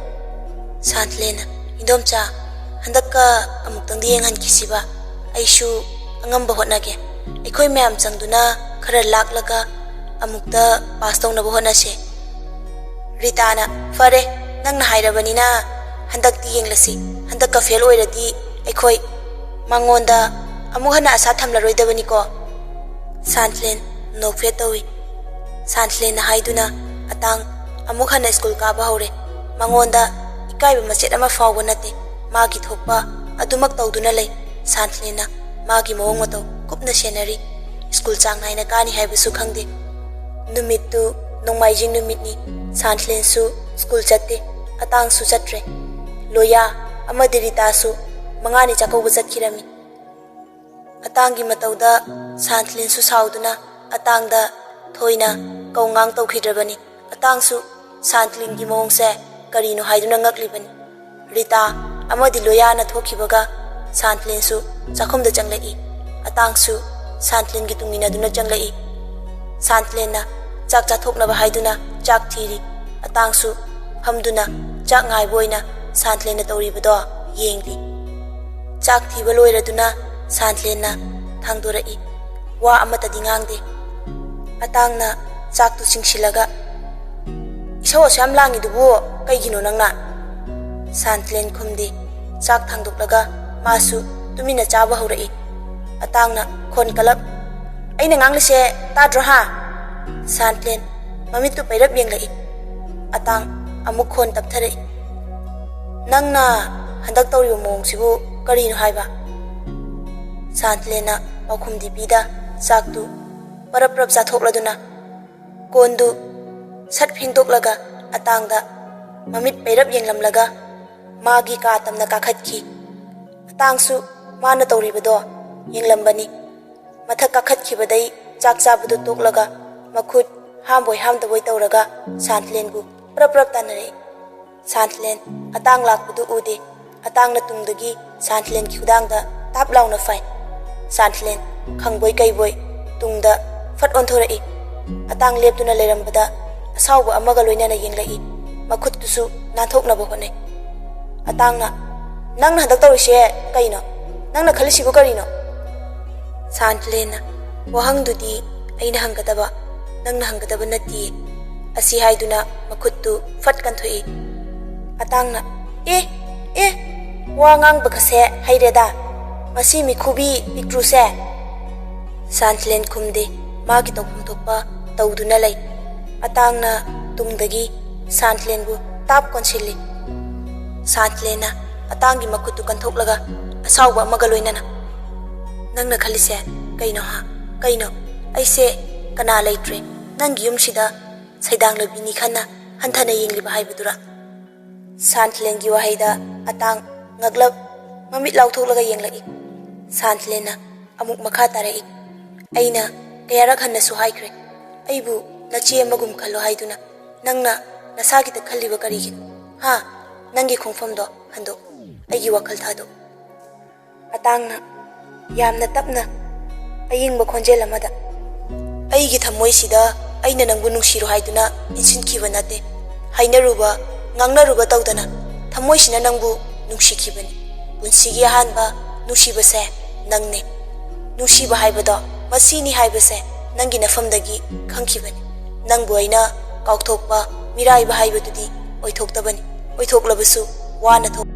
ꯁꯥꯟꯊꯂꯦꯅ, "ꯏꯟꯗꯣꯝꯆꯥ, ꯍꯟꯗꯛꯀ ꯑꯃꯨꯛꯇꯪꯗꯤ ꯌꯦꯡꯍꯟꯈꯤꯁꯤꯕ꯫ ꯑꯩꯁꯨ ꯑꯉꯝꯕ ꯍꯣꯠꯅꯒꯦ꯫ ꯑꯩꯈꯣꯏ ꯃꯌꯥꯝ ꯆꯪꯗꯨꯅ ꯈꯔ ꯂꯥꯛꯂꯒ ꯑꯃꯨꯛꯇ ꯄꯥꯁ ꯇꯧꯅꯕ ꯍꯣꯠꯅꯁꯦ꯫" ꯔꯤꯇꯥꯅ, "ꯐꯔꯦ, ꯅꯪꯅ ꯍꯥꯏꯔꯕꯅꯤꯅ ꯍꯟꯗꯛꯇꯤ ꯌꯦꯡꯂꯁꯤ꯫ ꯍꯟꯗꯛꯀ ꯐꯦꯜ ꯑꯣꯏꯔꯗꯤ ꯑꯩꯈꯣꯏ ꯃꯉꯣꯟꯗ ꯑꯃꯨꯛ ꯍꯟꯅ ꯑꯁꯥ ꯊꯝꯂꯔꯣꯏꯗꯕꯅꯤꯀꯣ꯫" ꯁꯥꯟꯊꯂꯦꯟ ꯅꯣꯛꯐꯦꯠ ꯇꯧꯏ꯫ ꯁꯥꯟꯊꯂꯦꯟꯅ ꯍꯥꯏꯗꯨꯅ ꯑꯇꯥꯡ ꯑꯃꯨꯛ ꯍꯟꯅ ꯁ꯭ꯀꯨꯜ ꯀꯥꯕ ꯍꯧꯔꯦ꯫ ꯃꯉꯣꯟꯗ ꯏꯀꯥꯏꯕ ꯃꯆꯦꯠ ꯑꯃ ꯐꯥꯎꯕ ꯅꯠꯇꯦ꯫ ꯃꯥꯒꯤ ꯊꯣꯛꯄ ꯑꯗꯨꯃꯛ ꯇꯧꯗꯨꯅ ꯂꯩ꯫ ꯁꯥꯟꯊꯂꯦꯟꯅ ꯃꯥꯒꯤ ꯃꯑꯣꯡ ꯃꯇꯧ ꯀꯨꯞꯅ ꯁꯦꯟꯅꯔꯤ꯫ ꯁ꯭ꯀꯨꯜ ꯆꯥꯡ ꯅꯥꯏꯅ ꯀꯥꯅꯤ ꯍꯥꯏꯕꯁꯨ ꯈꯪꯗꯦ꯫ ꯅꯨꯃꯤꯠꯇꯨ ꯅꯣꯡꯃꯥꯏꯖꯤꯡ ꯅꯨꯃꯤꯠꯅꯤ꯫ ꯁꯥꯟꯊꯂꯦꯟꯁꯨ ꯁ꯭ꯀꯨꯜ ꯆꯠꯇꯦ꯫ ꯑꯇꯥꯡꯁꯨ ꯆꯠꯇ꯭ꯔꯦ꯫ ꯂꯣꯌꯥ ꯑꯃꯗꯤ ꯔꯤꯇꯥꯁꯨ ꯃꯉꯥꯅꯤ ꯆꯥꯛꯀꯧꯕ ꯆꯠꯈꯤꯔꯝꯃꯤ꯫ ꯑꯇꯥꯡꯒꯤ ꯃꯇꯧꯗ ꯁꯥꯟꯊꯂꯦꯟꯁꯨ ꯁꯥꯎꯗꯨꯅ ꯑꯇꯥꯡꯗ ꯊꯣꯏꯅ ꯀꯧꯉꯥꯡ ꯇꯧꯈꯤꯗ꯭ꯔꯕꯅꯤ꯫ ꯑꯇꯥꯡꯁꯨ ꯁꯥꯟꯊꯂꯦꯟꯒꯤ ꯃꯑꯣꯡꯁꯦ ꯀꯔꯤꯅꯣ ꯍꯥꯏꯗꯨꯅ ꯉꯛꯂꯤꯕꯅꯤ꯫ ꯔꯤꯇꯥ ꯑꯃꯗꯤ ꯂꯣꯌꯥꯅ ꯊꯣꯛꯈꯤꯕꯒ ꯁꯥꯟꯊꯂꯦꯟꯁꯨ ꯆꯥꯛꯈꯨꯝꯗ ꯆꯪꯂꯛꯏ꯫ ꯑꯇꯥꯡꯁꯨ ꯁꯥꯟꯊꯂꯦꯟꯒꯤ ꯇꯨꯡ ꯏꯟꯅꯗꯨꯅ ꯆꯪꯂꯛꯏ꯫ ꯁꯥꯟꯊꯂꯦꯟꯅ ꯆꯥꯛ ꯆꯥꯊꯣꯛꯅꯕ ꯍꯥꯏꯗꯨꯅ ꯆꯥꯛ ꯊꯤꯔꯤ꯫ ꯑꯇꯥꯡꯁꯨ ꯐꯝꯗꯨꯅ ꯆꯥꯛ ꯉꯥꯏꯕ ꯑꯣꯏꯅ ꯁꯥꯟꯊꯂꯦꯟꯅ ꯇꯧꯔꯤꯕꯗꯣ ꯌꯦꯡꯂꯤ꯫ ꯆꯥꯛ ꯊꯤꯕ ꯂꯣꯏꯔꯗꯨꯅ ꯁꯥꯟꯊꯂꯦꯟꯅ ꯊꯥꯡꯗꯣꯔꯛꯏ꯫ ꯋꯥ ꯑꯃꯠꯇꯗꯤ ꯉꯥꯡꯗꯦ꯫ ꯑꯇꯥꯡꯅ ꯆꯥꯛꯇꯨ ꯆꯤꯡꯁꯤꯜꯂꯒ, "ꯏꯁꯧ ꯑꯁꯨꯛ ꯌꯥꯝ ꯂꯥꯡꯉꯤꯗꯨꯕꯨ ꯀꯩꯒꯤꯅꯣ ꯅꯪꯅ?" ꯁꯥꯟꯊꯂꯦꯟ ꯈꯨꯝꯗꯦ꯫ ꯆꯥꯛ ꯊꯥꯡꯗꯣꯛꯂꯒ ꯃꯥꯁꯨ ꯇꯨꯃꯤꯟꯅ ꯆꯥꯕ ꯍꯧꯔꯛꯏ꯫ ꯑꯇꯥꯡꯅ ꯈꯣꯟ ꯀꯜꯂꯞ, "ꯑꯩꯅ ꯉꯥꯡꯂꯤꯁꯦ ꯇꯥꯗ꯭ꯔꯣ ꯍꯥ?" ꯁꯥꯟꯊꯂꯦꯟ ꯃꯃꯤꯠꯇꯨ ꯄꯩꯔꯞ ꯌꯦꯡꯂꯛꯏ꯫ ꯑꯇꯥꯡ ꯑꯃꯨꯛ ꯈꯣꯟ ꯇꯞꯊꯔꯛꯏ꯫ "ꯅꯪꯅ ꯍꯟꯗꯛ ꯇꯧꯔꯤꯕ ꯃꯑꯣꯡꯁꯤꯕꯨ ꯀꯔꯤꯅꯣ ꯍꯥꯏꯕ?" ꯁꯥꯟꯊꯂꯦꯟꯅ ꯄꯥꯎꯈꯨꯝꯗꯤ ꯄꯤꯗ ꯆꯥꯛꯇꯨ ꯄꯔꯞ ꯄꯔꯞ ꯆꯥꯊꯣꯛꯂꯗꯨꯅ ꯀꯣꯟꯗꯨ ꯁꯠ ꯐꯦꯡꯗꯣꯛꯂꯒ ꯑꯇꯥꯡꯗ ꯃꯃꯤꯠ ꯄꯩꯔꯞ ꯌꯦꯡꯂꯝꯂꯒ ꯃꯥꯒꯤ ꯀꯥ ꯇꯝꯅ ꯀꯥꯈꯠꯈꯤ꯫ ꯑꯇꯥꯡꯁꯨ ꯃꯥꯅ ꯇꯧꯔꯤꯕꯗꯣ ꯌꯦꯡꯂꯝꯕꯅꯤ꯫ ꯃꯊꯛ ꯀꯥꯈꯠꯈꯤꯕꯗꯩ ꯆꯥꯛ ꯆꯥꯕꯗꯨ ꯇꯣꯛꯂꯒ ꯃꯈꯨꯠ ꯍꯥꯝꯕꯣꯏ ꯍꯥꯝꯗꯕꯣꯏ ꯇꯧꯔꯒ ꯁꯥꯟꯊꯂꯦꯟꯕꯨ ꯄ꯭ꯔꯞ ꯄ꯭ꯔꯞ ꯇꯥꯟꯅꯔꯛꯏ꯫ ꯁꯥꯟꯊꯂꯦꯟ ꯑꯇꯥꯡ ꯂꯥꯛꯄꯗꯨ ꯎꯗꯦ꯫ ꯑꯇꯥꯡꯅ ꯇꯨꯡꯗꯒꯤ ꯁꯥꯟꯊꯂꯦꯟꯒꯤ ꯈꯨꯗꯥꯡꯗ ꯇꯥꯞ ꯂꯥꯎꯅ ꯐꯥꯏ꯫ ꯁꯥꯟꯊꯂꯦꯟ ꯈꯪꯕꯣꯏ ꯀꯩꯕꯣꯏ ꯇꯨꯡꯗ ꯐꯠ ꯑꯣꯟꯊꯣꯔꯛꯏ꯫ ꯑꯇꯥꯡ ꯂꯦꯞꯇꯨꯅ ꯂꯩꯔꯝꯕꯗ ꯑꯁꯥꯎꯕ ꯑꯃꯒ ꯂꯣꯏꯅꯅ ꯌꯦꯡꯂꯛꯏ꯫ ꯃꯈꯨꯠꯇꯨꯁꯨ ꯅꯥꯟꯊꯣꯛꯅꯕ ꯍꯣꯠꯅꯩ꯫ ꯑꯇꯥꯡꯅ, "ꯅꯪꯅ ꯍꯟꯗꯛ ꯇꯧꯔꯤꯁꯦ ꯀꯩꯅꯣ? ꯅꯪꯅ ꯈꯜꯂꯤꯁꯤꯕꯨ ꯀꯔꯤꯅꯣ?" ꯁꯥꯟꯇꯂꯦꯟꯅ, "ꯋꯥꯍꯪꯗꯨꯗꯤ ꯑꯩꯅ ꯍꯪꯒꯗꯕ, ꯅꯪꯅ ꯍꯪꯒꯗꯕ ꯅꯠꯇꯤꯌꯦ" ꯑꯁꯤ ꯍꯥꯏꯗꯨꯅ ꯃꯈꯨꯠꯇꯨ ꯐꯠ ꯀꯟꯊꯣꯛꯏ꯫ ꯑꯇꯥꯡꯅ, "ꯑꯦ, ꯑꯦ, ꯋꯥ ꯉꯥꯡꯕꯒꯁꯦ ꯍꯩꯔꯦꯗ, ꯃꯁꯤ ꯃꯤꯈꯨꯕꯤ ꯄꯤꯛꯇ꯭ꯔꯨꯁꯦ!" ꯁꯥꯟꯇꯂꯦꯟ ꯈꯨꯝꯗꯦ, ꯃꯥꯒꯤ ꯇꯧꯐꯝ ꯊꯣꯛꯄ ꯇꯧꯗꯨꯅ ꯂꯩ꯫ ꯑꯇꯥꯡꯅ ꯇꯨꯡꯗꯒꯤ ꯁꯥꯟꯇꯂꯦꯟꯕꯨ ꯇꯥꯞ ꯀꯣꯟꯁꯤꯜꯂꯤ꯫ ꯁꯥꯟꯇꯂꯦꯟꯅ ꯑꯇꯥꯡꯒꯤ ꯃꯈꯨꯠꯇꯨ ꯀꯟꯊꯣꯛꯂꯒ ꯑꯁꯥꯎꯕ ꯑꯃꯒ ꯂꯣꯏꯅꯅ, "ꯅꯪꯅ ꯈꯜꯂꯤꯁꯦ ꯀꯩꯅꯣ ꯍꯥ? ꯀꯩꯅꯣ? ꯑꯩꯁꯦ ꯀꯅꯥ ꯂꯩꯇ꯭ꯔꯦ ꯅꯪꯒꯤ ꯌꯨꯝꯁꯤꯗ ꯁꯩꯗꯥꯡꯂꯕꯤꯅꯤ ꯈꯟꯅ ꯍꯟꯊꯅ ꯌꯦꯡꯂꯤꯕ ꯍꯥꯏꯕꯗꯨꯔꯥ?" ꯁꯥꯟꯇꯂꯦꯟꯒꯤ ꯋꯥꯍꯩꯗ ꯑꯇꯥꯡ ꯉꯛꯂꯞ ꯃꯃꯤꯠ ꯂꯥꯎꯊꯣꯛꯂꯒ ꯌꯦꯡꯂꯛꯏ꯫ ꯁꯥꯟꯇꯂꯦꯟꯅ ꯑꯃꯨꯛ ꯃꯈꯥ ꯇꯥꯔꯛꯏ, "ꯑꯩꯅ ꯀꯌꯥꯔꯛ ꯍꯟꯅꯁꯨ ꯍꯥꯏꯈ꯭ꯔꯦ, ꯑꯩꯕꯨ ꯅꯆꯦ ꯑꯃꯒꯨꯝ ꯈꯜꯂꯣ ꯍꯥꯏꯗꯨꯅ꯫ ꯅꯪꯅ ꯅꯁꯥꯒꯤꯗ ꯈꯜꯂꯤꯕ ꯀꯔꯤꯒꯤꯅꯣ? ꯍꯥ? ꯅꯪꯒꯤ ꯈꯣꯡꯐꯝꯗꯣ ꯍꯟꯗꯣꯛ, ꯑꯩꯒꯤ ꯋꯥꯈꯜ ꯊꯥꯗꯣꯛ꯫" ꯑꯇꯥꯡꯅ ꯌꯥꯝꯅ ꯇꯞꯅ ꯑꯌꯤꯡꯕ ꯈꯣꯟꯖꯦꯜ ꯑꯃꯗ, "ꯑꯩꯒꯤ ꯊꯃꯣꯏꯁꯤꯗ ꯑꯩꯅ ꯅꯪꯕꯨ ꯅꯨꯡꯁꯤꯔꯣ ꯍꯥꯏꯗꯨꯅ ꯏꯟꯁꯤꯟꯈꯤꯕ ꯅꯠꯇꯦ꯫ ꯍꯥꯏꯅꯔꯨꯕ, ꯉꯥꯡꯅꯔꯨꯕ ꯇꯧꯗꯅ ꯊꯃꯣꯏꯁꯤꯅ ꯅꯪꯕꯨ ꯅꯨꯡꯁꯤꯈꯤꯕꯅꯤ꯫ ꯄꯨꯟꯁꯤꯒꯤ ꯑꯍꯥꯟꯕ ꯅꯨꯡꯁꯤꯕꯁꯦ ꯅꯪꯅꯦ꯫ ꯅꯨꯡꯁꯤꯕ ꯍꯥꯏꯕꯗꯣ ꯃꯁꯤꯅꯤ ꯍꯥꯏꯕꯁꯦ ꯅꯪꯒꯤ ꯅꯐꯝꯗꯒꯤ ꯈꯪꯈꯤꯕꯅꯤ꯫ ꯅꯪꯕꯨ ꯑꯩꯅ ꯀꯥꯎꯊꯣꯛꯄ, ꯃꯤꯔꯥꯏꯕ ꯍꯥꯏꯕꯗꯨꯗꯤ ꯑꯣꯏꯊꯣꯛꯇꯕꯅꯤ꯫ ꯑꯣꯏꯊꯣꯛꯂꯕꯁꯨ ꯋꯥꯅ ꯊꯣꯛ"